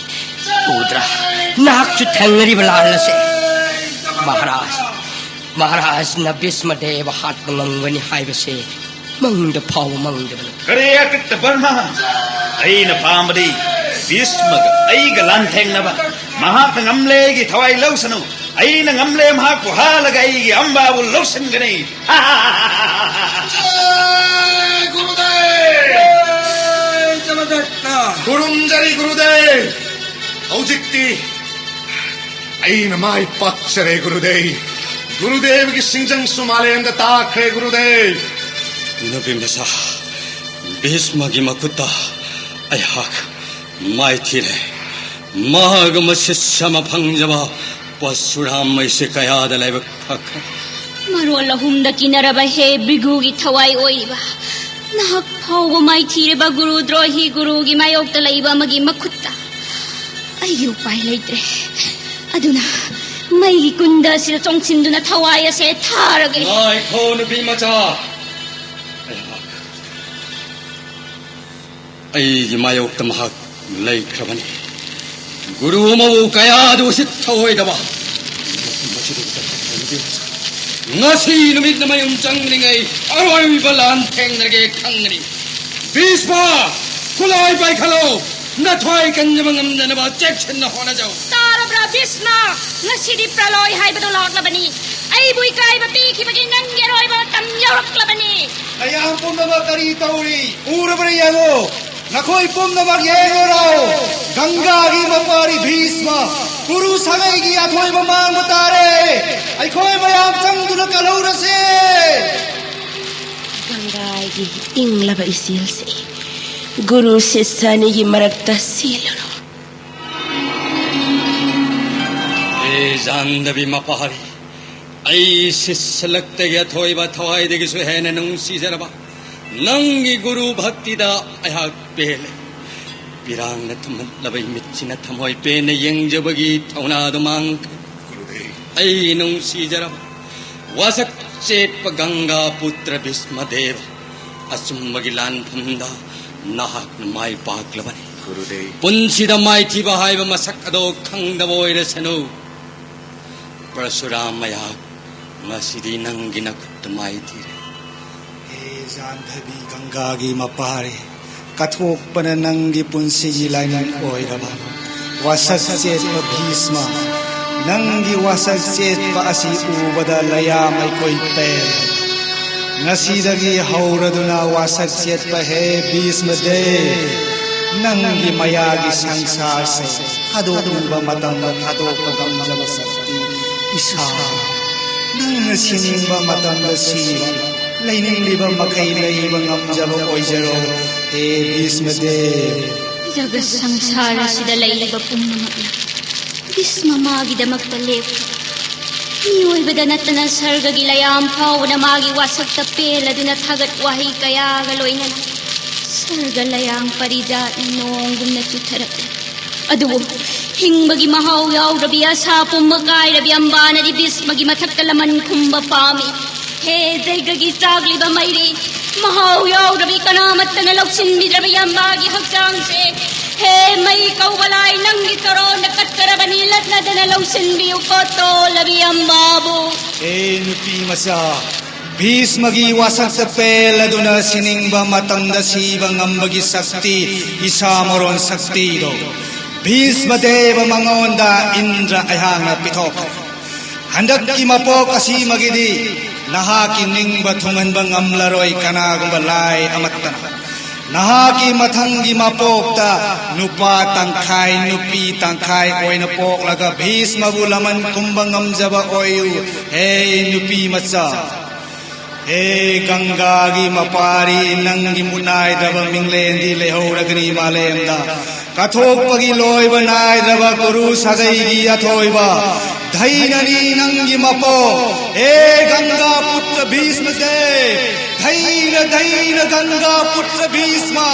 ꯎꯗ꯭ꯔꯥ? ꯅꯍꯥꯛꯁꯨ ꯊꯦꯡꯅꯔꯤꯕ ꯂꯥꯟ ꯑꯁꯦ꯫ ꯃꯍꯥꯔꯥꯖ, ꯃꯍꯥꯔꯥꯖꯅ ꯚꯤꯁꯃ ꯗꯦꯕ ꯍꯥꯠꯄ ꯉꯝꯒꯅꯤ ꯍꯥꯏꯕꯁꯦ ꯃꯪꯗ ꯐꯥꯎꯕ ꯃꯪꯗꯕꯅꯤ꯫ ꯀꯔꯤ ꯑꯀꯤꯠꯇ ꯕꯔꯃꯥ? ꯑꯩꯅ ꯄꯥꯝꯕꯗꯤ ꯚꯤꯁꯃꯒ ꯑꯩꯒ ꯂꯥꯟꯊꯦꯡꯅꯕ꯫ ꯃꯍꯥꯛꯅ ꯉꯝꯂꯦ ꯑꯩꯒꯤ ꯊꯋꯥꯏ ꯂꯧꯁꯅꯨ꯫ ꯑꯩꯅ ꯉꯝꯂꯦ ꯃꯍꯥꯛꯄꯨ ꯍꯥꯠꯂꯒ ꯑꯩꯒꯤ ꯑꯝꯕꯥꯕꯨ ꯂꯧꯁꯤꯟꯒꯅꯤ꯫ ꯖꯥꯏ ꯒꯨꯔꯨꯗꯦꯕ! ꯖꯥꯏ ꯖꯃꯗꯠꯇ! ꯈꯨꯔꯨꯝꯖꯔꯤ ꯒꯨꯔꯨꯗꯦꯕ꯫ ꯍꯧꯖꯤꯛꯇꯤ ꯑꯩꯅ ꯃꯥꯏ ꯄꯥꯛꯆꯔꯦ ꯒꯨꯔꯨꯗꯦꯕ꯫ ꯒꯨꯔꯨꯗꯦꯕꯒꯤ ꯁꯤꯡꯖꯪꯁꯨ ꯃꯥꯂꯦꯝꯗ ꯇꯥꯈ꯭ꯔꯦ ꯒꯨꯔꯨꯗꯦꯕ꯫ ꯅꯨꯄꯤ ꯃꯆꯥ ꯚꯤꯁꯃꯒꯤ ꯃꯈꯨꯠꯇ ꯑꯩꯍꯥꯛ ꯃꯥꯏꯊꯤꯔꯦ꯫ ꯃꯍꯥꯛ ꯑꯃ ꯁꯤꯁ ꯑꯃ ꯐꯪꯖꯕ ꯄꯔꯁꯨꯔꯥꯝ ꯑꯩꯁꯦ ꯀꯌꯥꯗ ꯂꯥꯏꯕꯛ ꯐꯈ꯭ꯔꯦ꯫ ꯃꯔꯣꯜ ꯑꯍꯨꯝꯗ ꯀꯤꯅꯔꯕ ꯍꯦ ꯚ꯭ꯔꯤꯒꯨꯒꯤ ꯊꯋꯥꯏ ꯑꯣꯏꯔꯤꯕ, ꯅꯍꯥꯛ ꯐꯥꯎꯕ ꯃꯥꯏꯊꯤꯔꯕ ꯒꯨꯔꯨ ꯗ꯭ꯔꯣꯍꯤ ꯒꯨꯔꯨꯒꯤ ꯃꯥꯌꯣꯛꯇ ꯂꯩꯕ ꯑꯃꯒꯤ ꯃꯈꯨꯠꯇ꯫ ꯑꯩꯒꯤ ꯎꯄꯥꯏ ꯂꯩꯇ꯭ꯔꯦ꯫ ꯑꯗꯨꯅ ꯃꯩꯒꯤ ꯀꯨꯟꯗ ꯑꯁꯤꯗ ꯆꯣꯡꯁꯤꯟꯗꯨꯅ ꯊꯋꯥꯏ ꯑꯁꯦ ꯊꯥꯔꯒꯦ꯫ ꯉꯥꯏꯈꯣ, ꯅꯨꯄꯤ ꯃꯆꯥ꯫ ꯑꯩꯍꯥꯛ, ꯑꯩꯒꯤ ꯃꯥꯌꯣꯛꯇ ꯃꯍꯥꯛ ꯂꯩꯈ꯭ꯔꯕꯅꯤ꯫ ꯒꯨꯔꯨ ꯑꯃꯕꯨ ꯀꯌꯥꯗ ꯎꯁꯤꯠ ꯊꯑꯣꯏꯗꯕ꯫ ꯉꯁꯤ ꯅꯨꯃꯤꯠꯅ ꯃꯌꯨꯝ ꯆꯪꯂꯤꯉꯩ ꯑꯔꯣꯏꯕ ꯂꯥꯟ ꯊꯦꯡꯅꯔꯒꯦ ꯈꯪꯒꯅꯤ꯫ ꯚꯤꯁꯃ, ꯈꯨꯠꯂꯥꯏ ꯄꯥꯏꯈꯠꯂꯣ꯫ ꯅꯊ꯭ꯋꯥꯏ ꯀꯟꯖꯕ ꯉꯝꯅꯅꯕ ꯆꯦꯛꯁꯤꯟꯅ ꯍꯣꯠꯅꯖꯧ꯫ ꯇꯥꯔꯕ꯭ꯔꯥ ꯚꯤꯁꯃ? ꯉꯁꯤꯗꯤ ꯄ꯭ꯔꯂꯣꯏ ꯍꯥꯏꯕꯗꯨ ꯂꯥꯛꯂꯕꯅꯤ꯫ ꯑꯩꯕꯨ ꯏꯀꯥꯏꯕ ꯄꯤꯈꯤꯕꯒꯤ ꯅꯪꯒꯤ ꯑꯔꯣꯏꯕ ꯃꯇꯝ ꯌꯧꯔꯛꯂꯕꯅꯤ꯫ ꯃꯌꯥꯝ ꯄꯨꯝꯅꯃꯛ ꯀꯔꯤ ꯇꯧꯔꯤ? ꯎꯔꯕ꯭ꯔꯥ ꯌꯦꯡꯉꯨ꯫ ꯅꯈꯣꯏ ꯄꯨꯝꯅꯃꯛ ꯌꯦꯡꯉꯨꯔꯣ꯫ ꯒꯪꯒꯥꯒꯤ ꯃꯄꯥꯔꯤ ꯚꯤꯁꯃ ꯀꯨꯔꯨ ꯁꯥꯒꯩꯒꯤ ꯑꯊꯣꯏꯕ ꯃꯥꯡꯕ ꯇꯥꯔꯦ꯫ ꯑꯩꯈꯣꯏ ꯃꯌꯥꯝ ꯆꯪꯗꯨꯅ ꯀꯜꯍꯧꯔꯁꯦ꯫ ꯒꯪꯒꯥꯒꯤ ꯏꯪꯂꯕ ꯏꯆꯦꯜꯁꯦ, ꯒꯨꯔꯨ ꯁꯤꯁ꯭ꯌ ꯑꯅꯤꯒꯤ ꯃꯔꯛꯇ ꯆꯦꯜꯂꯨꯔꯣ꯫ ꯍꯦ ꯖꯥꯟꯗꯕꯤ ꯃꯄꯥꯔꯤ, ꯑꯩ ꯁꯤꯁ꯭ꯌꯂꯛꯇꯒꯤ ꯑꯊꯣꯏꯕ ꯊꯋꯥꯏꯗꯒꯤꯁꯨ ꯍꯦꯟꯅ ꯅꯨꯡꯁꯤꯖꯔꯕ ꯅꯪꯒꯤ ꯒꯨꯔꯨ ꯚꯛꯇꯤꯗ ꯑꯩꯍꯥꯛ ꯄꯦꯜꯂꯦ꯫ ꯄꯤꯔꯥꯡꯅ ꯊꯨꯝꯍꯠꯂꯕ ꯏꯃꯤꯠꯁꯤꯅ ꯊꯃꯣꯏ ꯄꯦꯟꯅ ꯌꯦꯡꯖꯕꯒꯤ ꯊꯧꯅꯥꯗꯨ ꯃꯥꯡꯈ꯭ꯔꯦ꯫ ꯒꯨꯔꯨꯗꯦꯕ꯫ ꯑꯩ ꯅꯨꯡꯁꯤꯖꯔꯕ ꯋꯥꯁꯛ ꯆꯦꯠꯄ ꯒꯪꯒꯥ ꯄꯨꯇ꯭ꯔ ꯚꯤꯁꯃꯗꯦꯕ, ꯑꯆꯨꯝꯕꯒꯤ ꯂꯥꯟꯐꯝꯗ ꯅꯍꯥꯛꯅ ꯃꯥꯏ ꯄꯥꯛꯂꯕꯅꯤ꯫ ꯒꯨꯔꯨꯗꯦꯕ꯫ ꯄꯨꯟꯁꯤꯗ ꯃꯥꯏꯊꯤꯕ ꯍꯥꯏꯕ ꯃꯁꯛ ꯑꯗꯣ ꯈꯪꯗꯕ ꯑꯣꯏꯔꯁꯅꯨ꯫ ꯄꯔꯁꯨꯔꯥꯝ ꯑꯩꯍꯥꯛ ꯉꯁꯤꯗꯤ ꯅꯪꯒꯤ ꯅꯈꯨꯠꯇ ꯃꯥꯏꯊꯤꯔꯦ꯫ ꯍꯦ ꯖꯥꯟꯙꯕꯤ ꯒꯪꯒꯥꯒꯤ ꯃꯄꯥꯔꯤ, ꯀꯠꯊꯣꯛꯄꯅ ꯅꯪꯒꯤ ꯄꯨꯟꯁꯤꯒꯤ ꯂꯥꯏꯅꯤꯡ ꯑꯣꯏꯔꯕ ꯋꯥꯁꯛ ꯆꯦꯠꯄ ꯚꯤꯁꯃ, ꯅꯪꯒꯤ ꯋꯥꯁꯛ ꯆꯦꯠꯄ ꯑꯁꯤ ꯎꯕꯗ ꯂꯌꯥꯝ ꯑꯩꯈꯣꯏ ꯄꯦꯜꯂꯦ꯫ ꯉꯁꯤꯗꯒꯤ ꯍꯧꯔꯗꯨꯅ ꯋꯥꯁꯛ ꯆꯦꯠꯄ ꯍꯦ ꯚꯤꯁꯃ ꯗꯦꯕ, ꯅꯪꯒꯤ ꯃꯌꯥꯒꯤ ꯁꯪꯁꯥꯔꯁꯦ ꯊꯥꯗꯣꯛꯅꯤꯡꯕ ꯃꯇꯝꯗ ꯊꯥꯗꯣꯛꯄ ꯉꯝꯖꯕ ꯁꯛꯇꯤ ꯏꯁꯥ꯫ ꯅꯪꯅ ꯁꯤꯅꯤꯡꯕ ꯃꯇꯝꯗ ꯁꯤꯕ, ꯂꯩꯅꯤꯡꯂꯤꯕ ꯃꯈꯩ ꯂꯩꯕ ꯉꯝꯖꯕ ꯑꯣꯏꯖꯔꯣ, ꯍꯦ ꯚꯤꯁꯃꯗꯦꯕ꯫ ꯖꯒꯠ ꯁꯪꯁꯥꯔ ꯑꯁꯤꯗ ꯂꯩꯔꯤꯕ ꯄꯨꯝꯅꯃꯛꯅ ꯚꯤꯁꯃ ꯃꯥꯒꯤꯗꯃꯛꯇ ꯂꯦꯞꯈꯤ꯫ ꯃꯤꯑꯣꯏꯕꯗ ꯅꯠꯇꯅ ꯁꯔꯒꯒꯤ ꯂꯌꯥꯝ ꯐꯥꯎꯕꯅ ꯃꯥꯒꯤ ꯋꯥꯁꯛꯇ ꯄꯦꯜꯂꯗꯨꯅ ꯊꯥꯒꯠ ꯋꯥꯍꯩ ꯀꯌꯥꯒ ꯂꯣꯏꯅꯅ ꯁꯔꯒ ꯂꯌꯥꯝ ꯄꯔꯤꯖꯥꯠꯅ ꯅꯣꯡꯒꯨꯝꯅ ꯆꯨꯊꯔꯛꯂꯤ꯫ ꯑꯗꯨꯕꯨ ꯍꯤꯡꯕꯒꯤ ꯃꯍꯥꯎ ꯌꯥꯎꯗ꯭ꯔꯕꯤ ꯑꯁꯥ ꯄꯨꯝꯕ ꯀꯥꯏꯔꯕꯤ ꯑꯝꯕꯥꯅꯗꯤ ꯚꯤꯁꯃꯒꯤ ꯃꯊꯛꯇ ꯂꯃꯟ ꯈꯨꯝꯕ ꯄꯥꯝꯃꯤ꯫ ꯍꯦ ꯖꯩꯒꯒꯤ ꯆꯥꯛꯂꯤꯕ ꯃꯩꯔꯤ, ꯃꯍꯥꯎ ꯌꯥꯎꯗ꯭ꯔꯕꯤ ꯀꯅꯥꯃꯠꯇꯅ ꯂꯧꯁꯤꯟꯕꯤꯗ꯭ꯔꯕ ꯌꯥꯝꯕꯥꯒꯤ ꯍꯛꯆꯥꯡꯁꯦ, ꯍꯦ ꯃꯩ ꯀꯧꯕ ꯂꯥꯏ, ꯅꯪꯒꯤ ꯆꯔꯣꯟꯗ ꯀꯠꯆꯔꯕꯅꯤ, ꯂꯠꯅꯗꯅ ꯂꯧꯁꯤꯟꯕꯤꯌꯨ ꯀꯣ ꯇꯣꯜꯂꯕꯤ ꯌꯥꯝꯕꯥꯕꯨ꯫ ꯍꯦ ꯅꯨꯄꯤ ꯃꯆꯥ, ꯚꯤꯁꯃꯒꯤ ꯋꯥꯁꯛꯇ ꯄꯦꯜꯂꯗꯨꯅ ꯁꯤꯅꯤꯡꯕ ꯃꯇꯝꯗ ꯁꯤꯕ ꯉꯝꯕꯒꯤ ꯁꯛꯇꯤ ꯏꯁꯥ ꯃꯔꯣꯟ ꯁꯛꯇꯤꯗꯣ ꯚꯤꯁꯃꯗꯦꯕ ꯃꯉꯣꯟꯗ ꯏꯟꯗ꯭ꯔ ꯑꯩꯍꯥꯛꯅ ꯄꯤꯊꯣꯛꯈ꯭ꯔꯦ꯫ ꯍꯟꯗꯛꯀꯤ ꯃꯄꯣꯛ ꯑꯁꯤꯃꯒꯤꯗꯤ ꯅꯍꯥꯛꯀꯤ ꯅꯤꯡꯕ ꯊꯨꯡꯍꯟꯕ ꯉꯝꯂꯔꯣꯏ ꯀꯅꯥꯒꯨꯝꯕ ꯂꯥꯏ ꯑꯃꯠꯇꯅ꯫ ꯅꯍꯥꯛꯀꯤ ꯃꯊꯪꯒꯤ ꯃꯄꯣꯛꯇ ꯅꯨꯄꯥ ꯇꯪꯈꯥꯏ, ꯅꯨꯄꯤ ꯇꯪꯈꯥꯏ ꯑꯣꯏꯅ ꯄꯣꯛꯂꯒ ꯚꯤꯁꯃꯕꯨ ꯂꯃꯟ ꯈꯨꯝꯕ ꯉꯝꯖꯕ ꯑꯣꯏꯌꯨ, ꯍꯦ ꯅꯨꯄꯤ ꯃꯆꯥ꯫ ꯍꯦ ꯒꯪꯒꯥꯒꯤ ꯃꯄꯥꯔꯤ, ꯅꯪꯒꯤ ꯃꯨꯠꯅꯥꯏꯗ꯭ꯔꯕ ꯃꯤꯡꯂꯦꯟꯗꯤ ꯂꯩꯍꯧꯔꯒꯅꯤ ꯃꯥꯂꯦꯝꯗ꯫ ꯀꯠꯊꯣꯛꯄꯒꯤ ꯂꯣꯏꯕ ꯅꯥꯏꯗ꯭ꯔꯕ ꯀꯨꯔꯨ ꯁꯥꯒꯩꯒꯤ ꯑꯊꯣꯏꯕ ꯙꯩꯅꯅꯤ ꯅꯪꯒꯤ ꯃꯄꯣꯛ꯫ ꯍꯦ ꯒꯪꯒꯥ ꯄꯨꯠꯇ꯭ꯔ ꯚꯤꯁꯃꯗꯦꯕ, ꯙꯩꯅ ꯙꯩꯅ ꯒꯪꯒꯥ ꯄꯨꯠꯇ꯭ꯔ ꯚꯤꯁꯃ,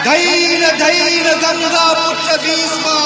ꯙꯩꯅ ꯙꯩꯅ ꯒꯪꯒꯥ ꯄꯨꯠꯇ꯭ꯔ ꯚꯤꯁꯃ꯫